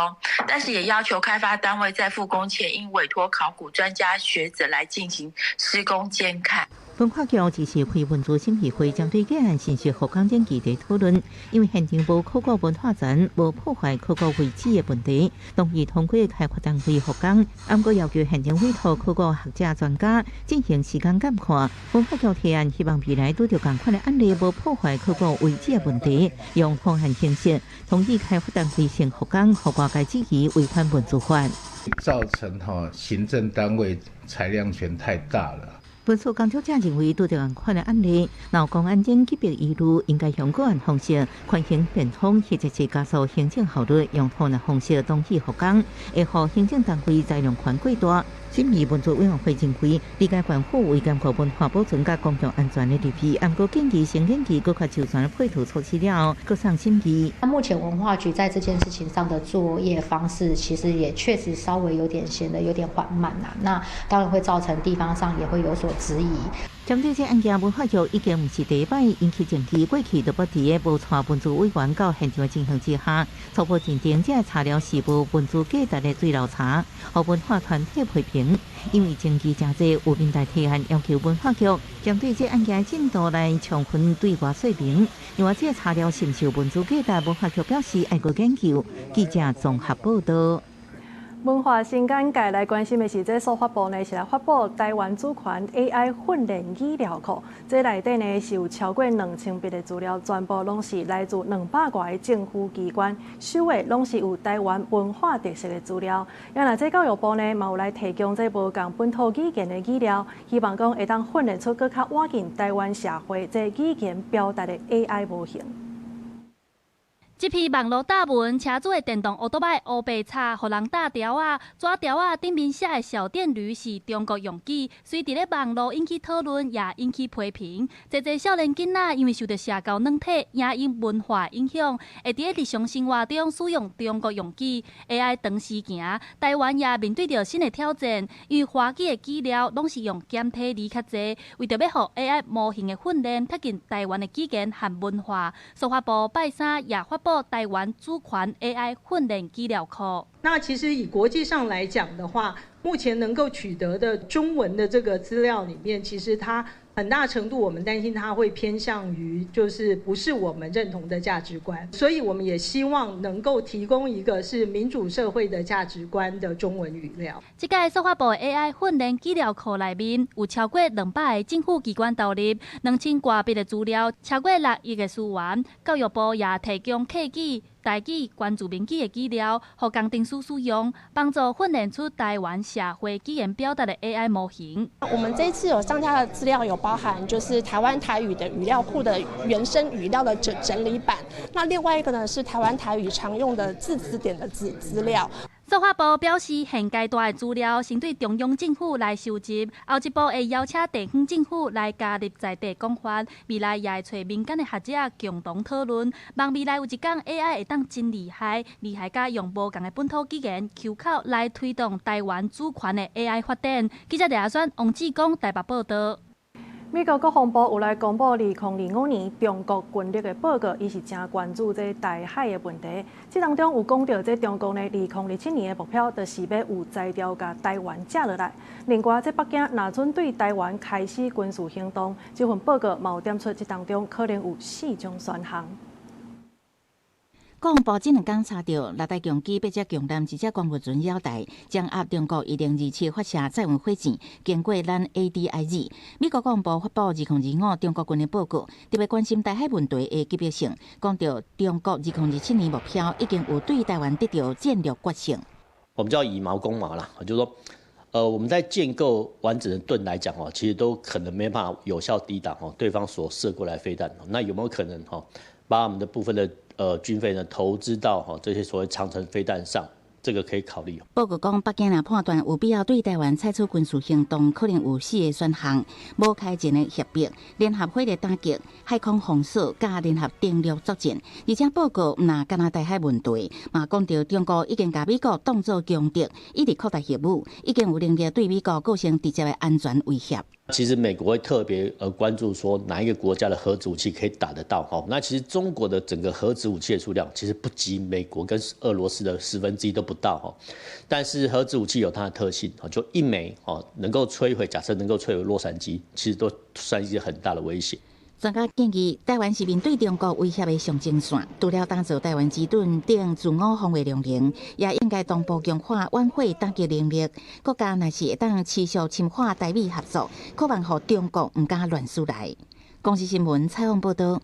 [SPEAKER 26] 但是也要求開發單位在復工前應委託考古專家學者來進行施工監看。
[SPEAKER 6] 文化局指示開文資審議會，針對建案信息復工前議題討論，因為現場無考古文化層，無破壞考古遺址的問題，同意通過開發單位復工。毋過要求現場委託考古學者專家進行施工監看。文化局提案，希望未來拄著仝款的案例，無破壞考古遺址的問題，用通案形式同意開發單位先復工，予外界質疑違反文資法。
[SPEAKER 27] 造成哈行政單位裁量權太大了。
[SPEAKER 6] 文史工作者認為，拄著仝款的案例，若有公安等級別疑慮，應該用個案方式寬刑辯方，或者是加速行政效率，用通案方式同意復工，會予行政單位裁量權過大。審議文資委員會認為，理解縣府為兼顧文化保存佮公共安全的利弊，毋過建議先研究閣較周全的配套措施了後，閣送審議。
[SPEAKER 28] 那目前文化局在這件事情上的作業方式，其實也確實稍微有點顯得有點緩慢啦。那當然會造成地方上也會有所質疑。
[SPEAKER 6] 針對這案件，文化局已經毋是第一擺引起爭議，過去都捌佇個無帶文資委員到現場的情形之下，初步認定這柴料是無文資價值的水流柴，予文化團體批評。因為爭議誠濟，有民代提案要求文化局針對這案件進度來充分對外說明。另外，這柴料是毋是有文資價值，文化局表示愛閣研究。記者綜合報道。
[SPEAKER 1] 文化新簡介來關心的是，這數發部呢是來發布台灣主權 AI 訓練語料庫。這內底呢是有超過2000筆的資料，全部攏是來自200外个政府機關，收的攏是有台灣文化特色的資料。啊若這教育部呢嘛有來提供這無仝本土語言的語料，希望講會當訓練出閣較倚近台灣社會這語言表達的 AI 模型。
[SPEAKER 29] 這篇網路貼文，車主的電動歐多擺烏白插，予人貼條仔，紙條仔頂面寫的小電驢是中國用語，雖佇咧網路引起討論，也引起批評。濟濟少年囡仔因為受著社交軟體、影音文化影響，會佇咧日常生活中使用中國用語。AI 長時行，台灣也面對著新的挑戰，因為華語的語料攏是用簡體字較濟，為著欲予 AI 模型的訓練貼近台灣的語言和文化，數發部拜三也發布。布台灣主權 AI 訓練資料庫。
[SPEAKER 3] 那其實以國際上來講的話，目前能夠取得的中文的這個資料裡面，其實它很大程度我們擔心它會偏向於就是不是我們認同的價值觀，所以我們也希望能夠提供一個是民主社會的價值觀的中文語料。
[SPEAKER 29] 這屆數發部 AI 訓練資料庫內面有超過200個政府機關投入2000多筆的資料，超過6億個資源。教育部也提供客語、台語、原住民語的資料，予工程師使用，幫助訓練出台灣社會語言表達的 AI 模型。
[SPEAKER 8] 我們這一次有上架的資料有包含，就是台灣台語的語料庫的原生語料的整理版。那另外一個呢，是台灣台語常用的字詞典的資料。
[SPEAKER 29] 數發部表示，現階段的資料先對中央政府來收集，後一步會邀請地方政府來加入在地講法。未來也會揣民間的學者共同討論。望未來有一天 AI 會當真厲害，厲害甲用無仝的本土語言 Q 口來推動台灣主權的 AI 發展。記者李阿選、王志剛台北報道。
[SPEAKER 1] 美國國防部有來公布2025年中國軍力的報告，伊是誠關注這台海的問題。這當中有講著，這中國呢，2027年的目標，就是欲有才調共台灣食落來。另外，這北京若準對台灣開始軍事行動，這份報告嘛有點出，這當中可能有四種選項。
[SPEAKER 6] 國防部這兩工查著六台共機、八隻共艦、一隻觀光船繞台，掌握中國1027發射載運火箭，經過咱 ADIZ。美國國防部發布2025中國軍力報告，特別關心台海問題的級別性，講著中國2027年目標已經有對台灣得著戰略決勝。
[SPEAKER 9] 我們叫以矛攻矛啦，就是說，我們在建構完整的盾來講哦，其實都可能沒辦法有效抵擋哦對方所射過來飛彈。那有沒有可能哈，把我們的部分的軍費呢投資到哈這些所謂長程飛彈上，這個可以考慮。
[SPEAKER 6] 報告講，北京若判斷有必要對台灣採取軍事行動，可能有四個選項：無開戰的脅迫、聯合火力打擊、海空封鎖、佮聯合登陸作戰。而且報告毋但干焦台海問題，嘛講著中國已經共美國當做強敵，一直擴大核武，已經有能力對美國構成直接的安全威脅。
[SPEAKER 9] 其實美國會特別關注說哪一個國家的核子武器可以打得到哈？那其實中國的整個核子武器的數量其實不及美國跟俄羅斯的1/10都不到哈。但是核子武器有它的特性，就一枚哦能夠摧毀，假設能夠摧毀洛杉磯，其實都算一個很大的威脅。
[SPEAKER 6] 專家建議，台灣是面對中國威脅的上前線，除了打造台灣之盾等自我防衛能力，也應該同步強化遠火打擊能力。國家若是會當持續深化台美合作，可望予中國毋敢亂輸來。公視新聞採訪報導。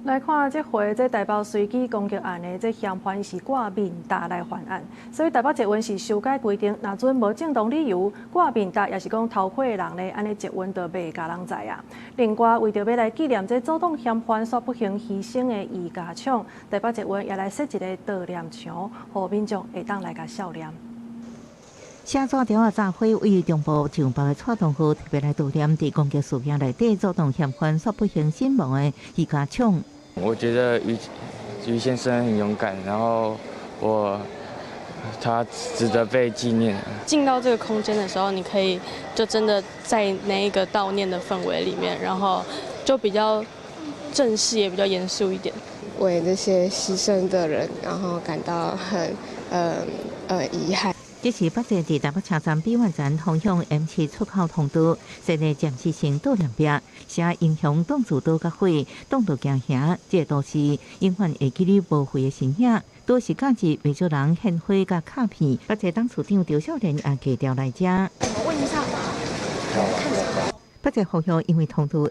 [SPEAKER 1] 來看這回這台北隨機攻擊案的這嫌犯是掛面罩來犯案，所以台北捷運是修改規定，若準無正當理由掛面罩，抑是講頭盔的人呢，按呢捷運就袂共人載啊。另外，為著欲來紀念這阻擋嫌犯煞不幸犧牲的余家昶，台北捷運也來設一个悼念牆，予民眾會當來共悼念。
[SPEAKER 10] 寫紙條仔紮花位於中部上北的蔡同學特別來悼念佇攻擊事件內底阻擋嫌犯煞不幸身亡的余家昶。
[SPEAKER 11] 我覺得余先生很勇敢，然後他值得被紀念。
[SPEAKER 12] 進到這個空間的時候，你可以就真的在那一個悼念的氛圍裡面，然後就比較正式，也比較嚴肅一點。
[SPEAKER 13] 為這些犧牲的人，然後感到很遺憾。
[SPEAKER 10] 這是北捷佇台北車站美苑站通向 M7 出口通道設立暫時性悼念壁，寫英雄擋子彈佮火，擋路行行，這個都市永遠會記得無悔的身影。都是假日袂少人獻花佮卡片。北捷董事長張少年也低調來遮。
[SPEAKER 12] 我問一下，
[SPEAKER 10] 北捷呼籲，因為通道下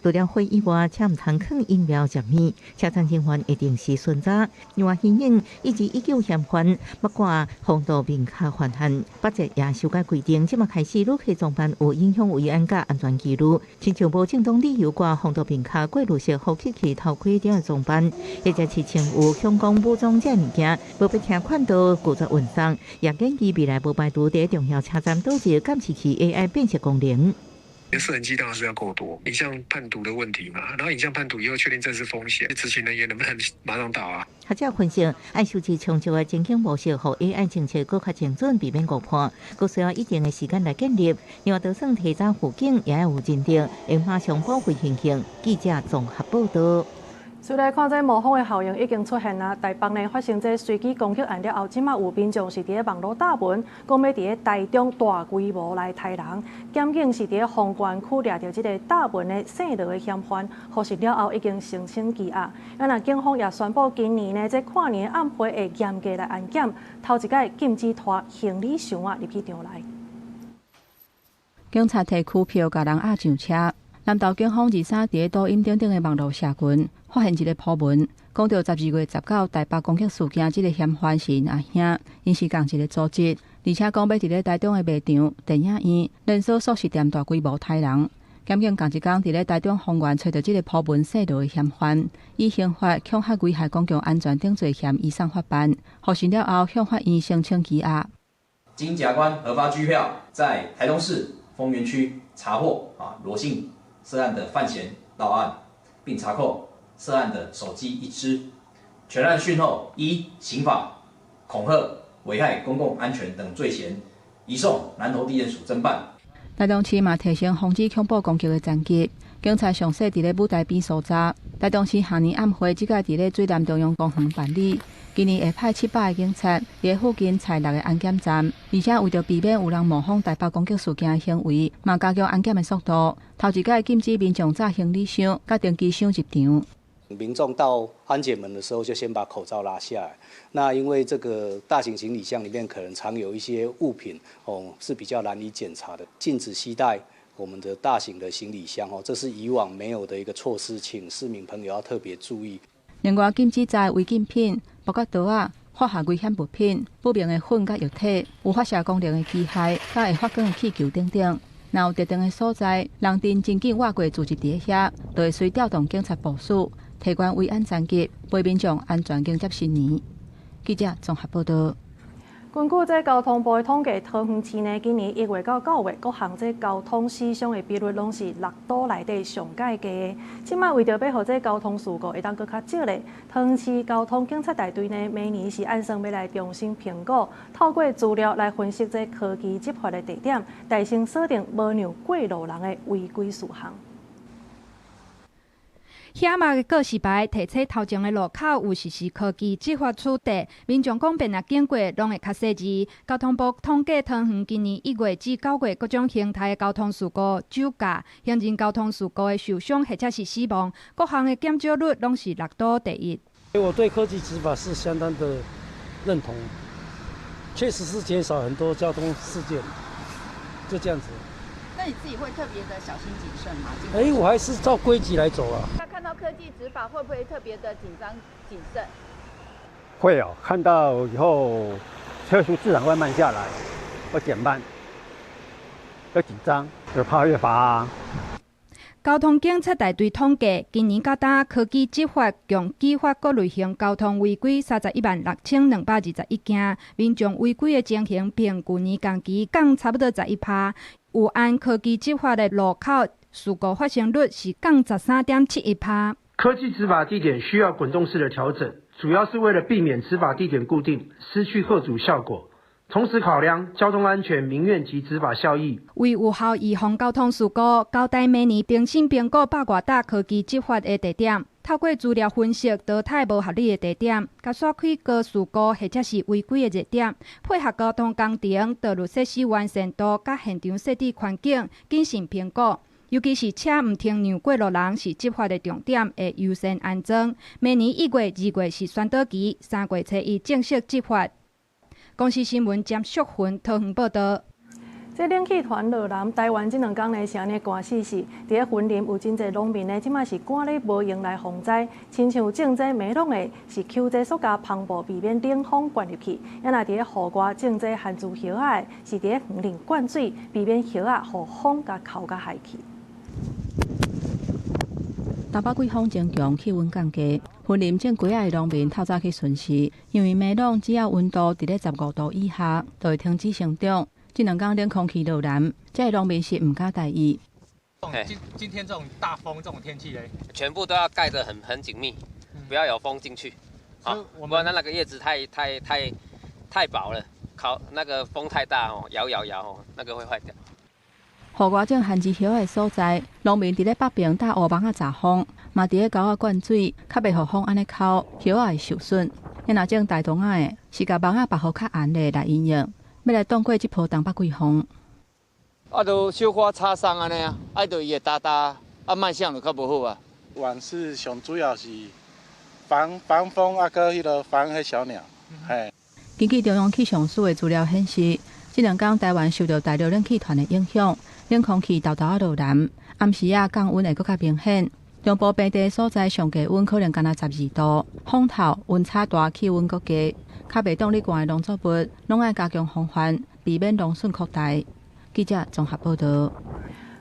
[SPEAKER 10] 除了火以外，車毋通囥飲料食物，車站人員會定時巡查。另外，彼用以及依舊嫌犯欲掛防毒面罩犯案。北捷也修改規定，這馬開始旅客裝扮有影響維安佮安全記錄，親像無正當理由掛防毒面罩、過濾式呼吸器、頭盔等的裝扮，或者是穿有強光武裝這物件，無必聽勸導拒絕運送。也建議未來無排除佇重要車站導入監視器 AI 辨識功能。
[SPEAKER 14] 攝影機當然是要夠多，影像判讀的問題嘛，然後影像判讀以後確定這是風險，執行人員能不能馬上到啊？
[SPEAKER 10] 學者分析，愛收集充足的情景模式，予 AI 偵測閣較精準，避免誤判，閣需要一定的時間來建立。另外，就算提早預警，也愛有認定，會馬上保護形象。記者綜合報導。
[SPEAKER 1] 隨來看，這模仿的效應已經出現啦。台北呢發生這隨機攻擊案了後，這馬有民眾是佇咧網路貼文，講欲佇咧台中大規模來刣人。檢警是佇咧鳳園區掠著這个貼文的姓羅的嫌犯，核實了後已經申請羈押。啊，若警方也宣布，今年呢這跨年暗會會嚴格來安檢，頭一擺禁止拖行李箱仔入去場內。
[SPEAKER 15] 警察提拘票，共人押上車。南投警方23佇咧抖音等等的網路社群發現一个鋪文，講著12月19台北攻擊事件，這个嫌犯是𪜶阿兄，𪜶是仝一个組織，而且講欲佇咧台中的賣場、電影院、連鎖速食店大規模刣人。檢警仝一工佇咧台中豐原揣著這个鋪文姓羅的嫌犯，以刑法恐嚇危害公共安全等罪嫌移送法辦，獲審了後向法院申請羈押。
[SPEAKER 16] 經檢察官核發拘票，在台中市豐原區查獲羅姓涉案的犯嫌到案，並查扣涉案的手機一支。全案訊後，依刑法恐嚇、危害公共安全等罪嫌，移送南投地檢署偵辦。
[SPEAKER 15] 台中市嘛提升防止恐怖攻擊的層級，警察詳細佇咧舞台邊搜查。台中市跨年暗會這擺佇咧水湳中央公園辦理，今年會派700个警察佇咧附近設六个安檢站，而且為著避免有人模仿台北攻擊事件的行為，嘛加強安檢的速度。頭一擺禁止民眾紮行李箱、佮登機箱入場。
[SPEAKER 17] 民眾到安檢門的時候，就先把口罩拉下來。那因為這個大型行李箱裡面可能藏有一些物品，哦，是比較難以檢查的。禁止攜帶我們的大型的行李箱，哦，這是以往沒有的一個措施，請市民朋友要特別注意。
[SPEAKER 15] 另外，禁止載違禁品，包括刀仔、化學危險物品、不明的粉佮液體、有發射功能的機械、佮會發光的氣球等等。若有特定的所在，人陣真緊倚過聚集佇遐，就會隨調動警察部署，提懸維安層級，陪民眾安全迎接新年。記者綜合報導。
[SPEAKER 1] 根據這交通部的統計，桃園市呢，今年1月到9月，各項這交通死傷的比率攏是六都內底上蓋低的。這擺為著欲予這交通事故會當閣較少咧，桃園市交通警察大隊呢，明年是按算欲來重新評估，透過資料來分析這科技執法的地點，提升鎖定無讓過路人的違規事項。
[SPEAKER 18] 顯目的告示牌提醒頭前的路口有實施科技執法取締，民眾講便若經過，攏會較細緻。交通部統計，桃園今年1月至9月各種形態的交通事故、酒駕、行人交通事故的受傷或者是死亡，各項的減少率攏是六都第一。
[SPEAKER 19] 我對科技執法是相當的認同，確實是減少很多交通事件，就這樣子。
[SPEAKER 20] 那你自己會特別的小心謹慎嗎？
[SPEAKER 19] 欸，我還是照規矩來走啊。
[SPEAKER 20] 那看到科技執法會不會特別的緊張謹慎？
[SPEAKER 21] 會哦，看到以後車速自然會慢下來，會減慢，會緊張，就怕越罰啊。
[SPEAKER 18] 交通警察大隊統計，今年到今科技執法共舉發各類型交通違規316,221件，民眾違規的情形比舊年同期降差不多11%。有按科技執法的路口事故發生率是降13.71%。
[SPEAKER 22] 科技執法地點需要滾動式的調整，主要是為了避免執法地點固定，失去嚇阻效果。同時考量交通安全、民怨及執法效益。
[SPEAKER 18] 為有效預防交通事故，交代明年重新評估百外搭科技執法的地點，透過資料分析淘汰無合理的地點，共煞開高事故或者是違規的熱點，配合交通工程、道路設施完善度佮現場設置環境，謹慎評估。尤其是車毋通讓過路人是執法的重點，會優先安裝。明年1月、2月是宣導期，3月初一正式執法。公視新聞詹淑芬桃園報導。
[SPEAKER 1] 這冷氣團落南台灣這兩工呢是按呢寒死死，佇咧雲林有真濟農民呢，這馬是趕咧無閒來防災，親像種這麥櫳的，是搝這塑膠帆布避免冷風灌入去；啊若佇咧戶外種這番薯葉仔的，是佇咧園林灌水，避免葉仔予風共剾共害去。
[SPEAKER 15] 台北季風增強，氣溫降低。雲林種瓜仔的農民透早去巡視，因為麥櫳只要溫度佇咧15度以下，就會停止生長。這兩工冷空氣落南，這个農民是毋敢大意。
[SPEAKER 23] 今天這種大風、這種天氣咧，
[SPEAKER 24] 全部都要蓋得很緊密，不要有風進去。啊，不然那個葉子太薄了，靠那個風太大哦，搖搖搖哦，那個會壞掉。
[SPEAKER 15] 戶外種番薯葉的所在，農民佇咧北邊搭烏網仔閘風，嘛佇咧溝仔灌水，較袂予風按呢摳，葉仔會受損。伊若種大同仔的，是共網仔縛予較絚的來因應，欲來擋過這波東北季風。
[SPEAKER 2] 啊，就小可擦傷按呢啊，啊，就伊會焦焦，啊，賣相就較無好啊。
[SPEAKER 3] 網是上主要是防防風啊，閣彼个防彼小鳥，嘿。
[SPEAKER 15] 根據中央氣象署的資料顯示，這兩工台灣受著大陸冷氣團的影響，冷空氣沓沓仔落南，暗時仔降溫會閣較明顯。中部平地所在上低溫可能干焦12度，風透溫差大，氣溫閣低，較袂擋咧寒的農作物，攏愛加強防範，避免農損擴大。記者綜合報導。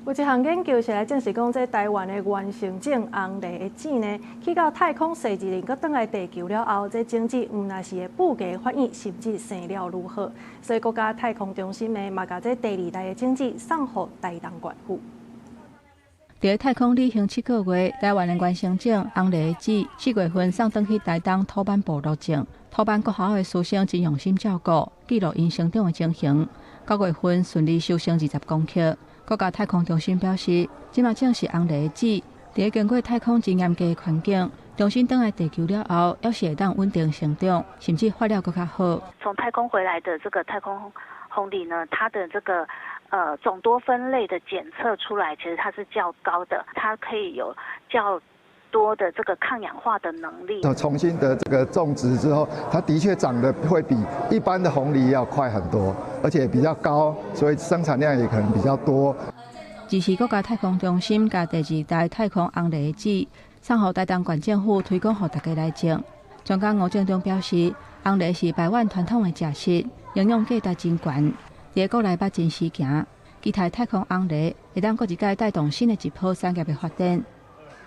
[SPEAKER 1] 有一項研究是來證實講，這台灣的原生種紅藜的籽呢，去到太空踅一輪，閣轉來地球了後，這種子毋但是會富芽反應，甚至生了愈好。所以國家太空中心呢，嘛共這第二代的種子送予台東縣府。
[SPEAKER 15] 佇太空旅行7個月，台灣的原生種紅藜籽4月份送轉去台東土坂部落種。土坂國小的師生真用心照顧，記錄𪜶成長的情形。9月份順利收成20公克。國家太空中心表示，這馬正是紅藜籽，佇咧經過太空真嚴格的環境，重新轉來地球了後，猶是會當穩定成長，甚至發了閣較好。
[SPEAKER 4] 從太空回來的這個太空紅藜呢，它的這個總多酚類的檢測出來，其實它是較高的，它可以有較多的這個抗氧化的能力。
[SPEAKER 29] 重新的這個種植之後，它的確長得會比一般的紅藜要快很多，而且比較高，所以生產量也可能比較多。
[SPEAKER 15] 這是國家太空中心共第二代太空紅藜籽送予台東縣政府推廣，予大家來種。專家吳正中表示，紅藜是排灣傳統的食食，營養價值真懸，佇國內捌真時行。期待太空紅藜會當閣一擺帶動新的一波產業的發展。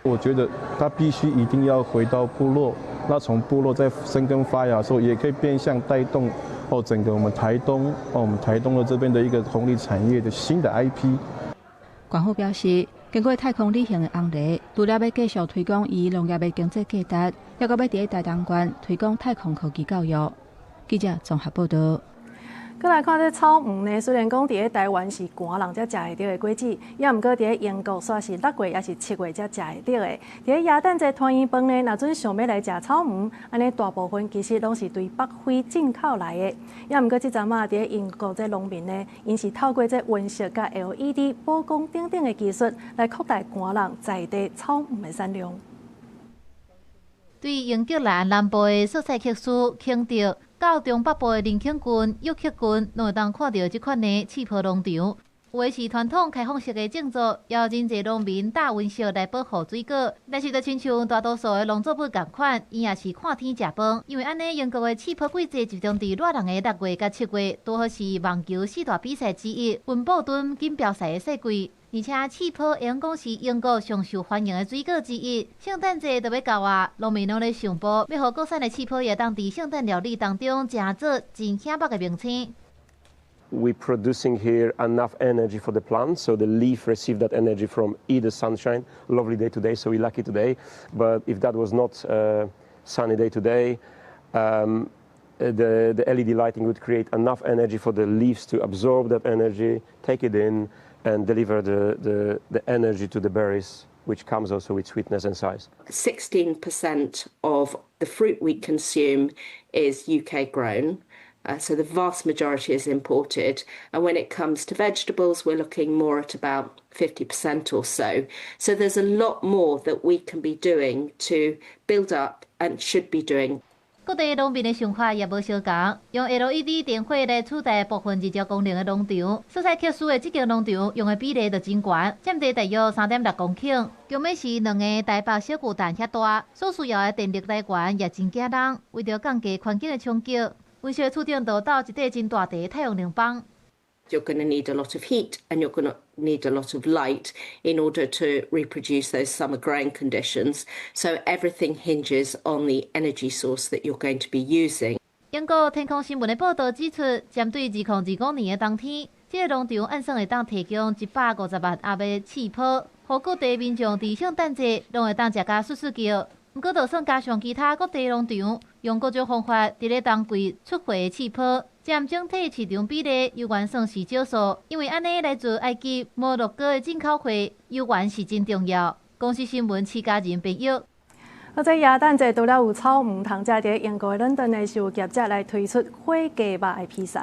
[SPEAKER 5] 我覺得他必須一定要回到部落，那從部落再生根發芽的時候，也可以變相帶動哦整個我們台東哦我們台東的這邊的一個紅藜產業的新的 IP。
[SPEAKER 15] 縣府表示，經過太空旅行的紅藜，除了欲繼續推廣伊農業的經濟價值，猶閣欲佇台東縣推廣太空科技教育。記者綜合報導。
[SPEAKER 1] 閣來看這草莓呢，雖然講佇咧台灣是寒人才食會著的果子，也毋過佇咧英國煞是6月抑是7月才食會著的。佇咧耶誕節團圓飯呢，若準想欲來食草莓，按呢大部分其實攏是對北非進口來的。也毋過這陣仔佇咧英國這農民呢，𪜶是透過這溫室佮 LED 補光等等的技術，來擴大寒人在地草莓的產量。
[SPEAKER 7] 對英格蘭南部的蘇塞克斯、肯特，到中北部的林肯郡、約克郡，攏會當看著這款的刺泡農場。有的是傳統開放式的種植，也有真濟農民搭溫室來保護水果。但是，就親像大多數的農作物仝款，𪜶也是看天食飯。因為按呢，英國的刺泡季節集中佇熱人的6月佮7月，拄好是網球四大比賽之一——溫布頓錦標賽的賽季。而且，刺泡會用講是英國上受歡迎的水果之一。聖誕節就欲到啊，農民攏咧想步，欲予國產的刺泡會當佇聖誕料理當中，成做真顯目的明星。
[SPEAKER 25] We producing here enough energy for the plant, so the leaf receive that energy from either sunshine. Lovely day today, so we lucky today. But if that was not a sunny day today, the LED lighting would create enough energy for the leaves to absorb that energy, take it in, and deliver the energy to the berries, which comes also with sweetness and size.
[SPEAKER 26] 16% of the fruit we consume is UK grown. So the vast majority is imported. And when it comes to vegetables, we're looking more at about 50% or so. So there's a lot more that we can be doing to build up and should be doing.
[SPEAKER 7] 各地農民的想法也無相仝，用 LED 燈火來取代部分日照功能的農場，蘇塞克斯的這間農場用的比例就真懸，佔地大約3.6公頃。強尾是兩个台北小巨蛋遐大，所需要的電力來源也真驚人。為著降低環境的衝擊，溫室厝頂就鬥一塊真大塊太陽能板。
[SPEAKER 26] You're going to need a lot of heat and you're going to need a lot of light in order to reproduce those summer growing conditions. So everything hinges on the energy source that you're going to be using.
[SPEAKER 7] 英國天空新聞的報導指出，針對2025年的冬天，這个農場按算會當提供150萬盒的刺泡，予各地民眾佇聖誕節攏會當食甲欶欶叫。毋過，就算加上其他各地農場用各種方法佇咧冬季出貨的刺泡，佔整體市場比例猶原算是少數。因為按呢來自埃及、摩洛哥的進口貨，猶原是真重要。公視新聞徐家仁編譯。
[SPEAKER 1] 啊，這耶誕節除了有草毋通食，佇英國倫敦的是有業者來推出火雞肉的披薩。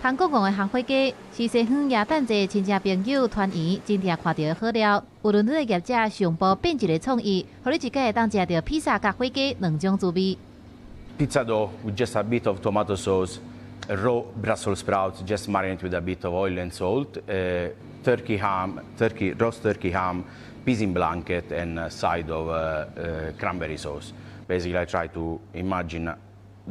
[SPEAKER 7] 通講講的烘火雞是西方耶誕節親戚朋友團圓真定看著的好料。有倫敦的業者上步變一个創意，予你一擺會當食著披薩佮火雞兩種滋味。
[SPEAKER 6] Pizza dough with just a bit of tomato sauce, raw Brussels sprouts, just marinate with a bit of oil and salt, turkey ham, turkey roast turkey ham, pigs in blanket, and a side of cranberry sauce. Basically, I try to imagine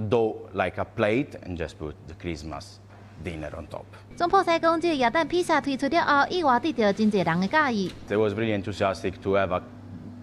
[SPEAKER 6] dough like a plate and just put the Christmas dinner on top.
[SPEAKER 7] 總鋪師講，這个耶誕披薩推出了後，意外得著真濟人的佮意。
[SPEAKER 6] They was really enthusiastic to have a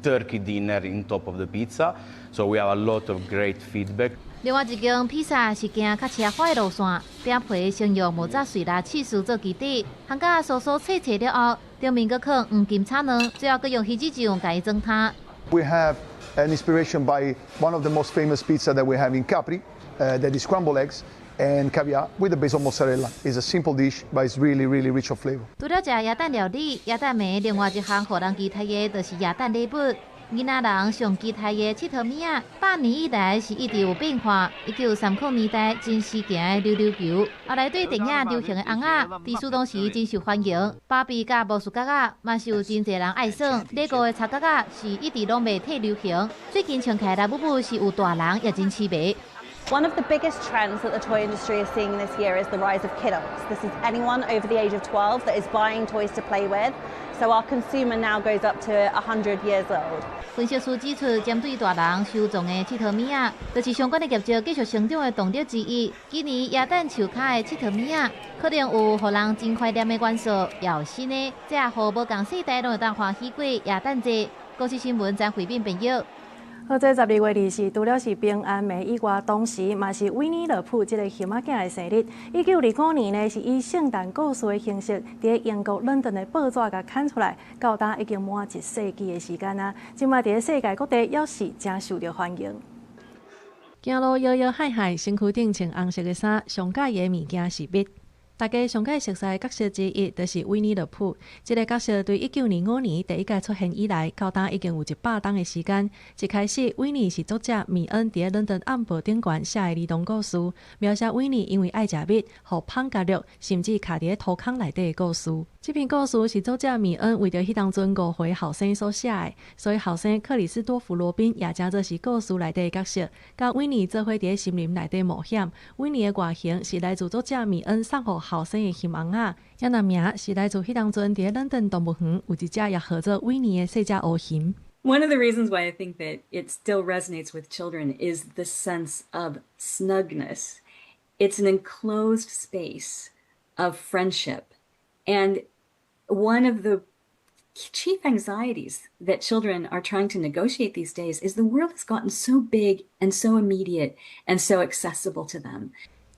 [SPEAKER 6] turkey dinner in top of the pizza, so we have a lot of great feedback.
[SPEAKER 7] 另外一間披薩是行較奢華的路線，餅皮先用莫扎瑞拉起司做基底，烘甲酥酥脆脆了後，頂面閣放黃金炒卵，最後閣用魚子醬共伊裝湯。
[SPEAKER 29] We have an inspiration by one of the most famous pizza that we have in Capri, that is scrambled eggs and caviar with a base of mozzarella. It's a simple dish, but it's really, really rich of flavor.
[SPEAKER 7] 除了食耶誕料理，耶誕暝另外一項予人期待的，就是耶誕禮物。囡仔人上期待的𨑨迌物仔，百年以來是一直有變化。1930年代真時行的溜溜球，後來對電影流行的尪仔，佇書當時真受歡迎。芭比佮魔術角仔嘛是有真濟人愛耍。禮物的插角仔是一直攏袂退流行。最近穿起來拉布布是有大人也真痴迷。
[SPEAKER 8] One of the biggest trends that the toy industry is seeing this year is the rise of kidults. This is anyone over the age of 12 that is buying toys to play with. So our consumer now goes up to 100 years old.
[SPEAKER 7] 分析師指出，針對大人收藏的𨑨迌物仔，就是相關的業績繼續成長的動力之一。今年耶誕樹跤的𨑨迌物仔，可能有予人真懷念的元素，也有新的，這予無仝世代攏會當歡喜過耶誕節。公視新聞張惠敏編譯。
[SPEAKER 1] 好，這12月24，除了是平安暝以外，同時嘛是維尼樂普這个熊仔囝的生日。1925年呢，是以聖誕故事的形式，佇英國倫敦的報紙共刊出來，到今已經滿一世紀的時間啊！這馬佇咧世界各地猶是誠受著歡迎。
[SPEAKER 9] 行路搖搖晃晃，身軀頂穿紅色的衫，上佮意的物件是蜜。大家上蓋熟悉的角色之一，就是維尼樂普。這个角色對1925年第一擺出現以來，到今已經有100冬的時間。一開始，維尼是作者米恩佇咧倫敦暗報頂懸寫的兒童故事，描寫維尼因為愛食蜜，予麭共掠，甚至卡佇咧土坑內底的故事。這篇故事是作者米恩為著彼當陣5歲後生所寫的，所以後生克里斯多弗羅賓也成做是故事內底的角色，佮維尼做伙佇咧森林內底冒險。維尼的外形是來自作者米恩送予後生的熊尪仔，也那名是來自彼當陣佇咧倫敦動物園有一隻也號做維尼的細隻烏熊。
[SPEAKER 11] One of the reasons why I think that it still resonates with children is the sense of snugness. It's an enclosed space of friendship. And one of the chief anxieties that children are trying to negotiate these days is the world has gotten so big and so immediate and so accessible to them.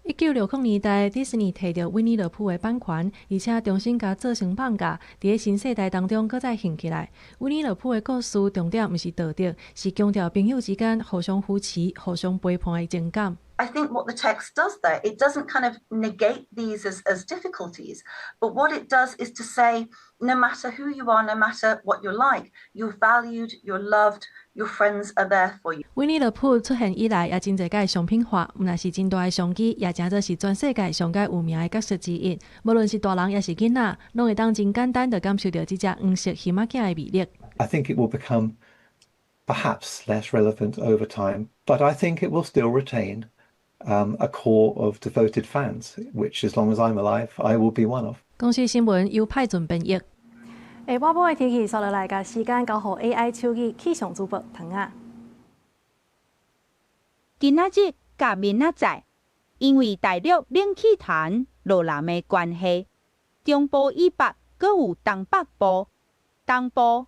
[SPEAKER 9] 1960年代，迪士尼提著維尼樂普的版權，而且重新共做成艋舺，佇咧新世代當中閣再興起來。維尼樂普的故事重點毋是道德，是強調朋友之間互相扶持、互相陪伴的情感。
[SPEAKER 12] I think what the text does there, it doesn't kind of negate these as difficulties, but what it does is to say, no matter who you are, no matter what you're like, you're valued, you're loved, your friends are there for you.
[SPEAKER 9] 維尼樂普出現以來，也真濟擺商品化，毋但是真大的商機，也成做是全世界上蓋有名的角色之一。無論是大人抑是囡仔，攏會當真簡單就感受著這隻黃色熊仔囝的魅力。
[SPEAKER 13] I think it will become perhaps less relevant over time, but I think it will still retain a core of devoted fans, which as long as I'm alive, I will be one of.
[SPEAKER 9] 公視新聞由派准編譯。
[SPEAKER 1] 下晝的天氣，紲落來，共時間交予 AI 手機氣象主播唐仔。
[SPEAKER 14] 今仔日佮明仔載，因為大陸冷氣團落南的關係，中部以北閣有東北部、東部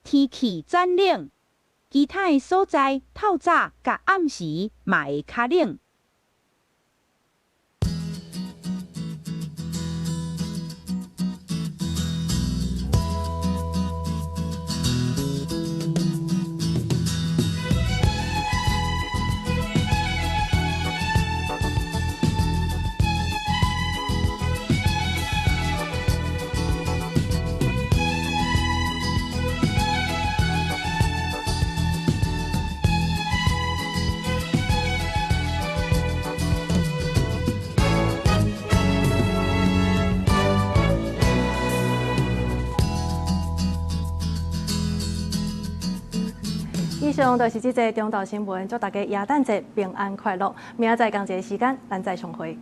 [SPEAKER 14] 天氣轉冷，其他的所在透早佮暗時嘛會較冷。
[SPEAKER 1] 上就是這節中晝新聞，祝大家耶誕節平安快樂。明仔載仝一个時間，咱再相會。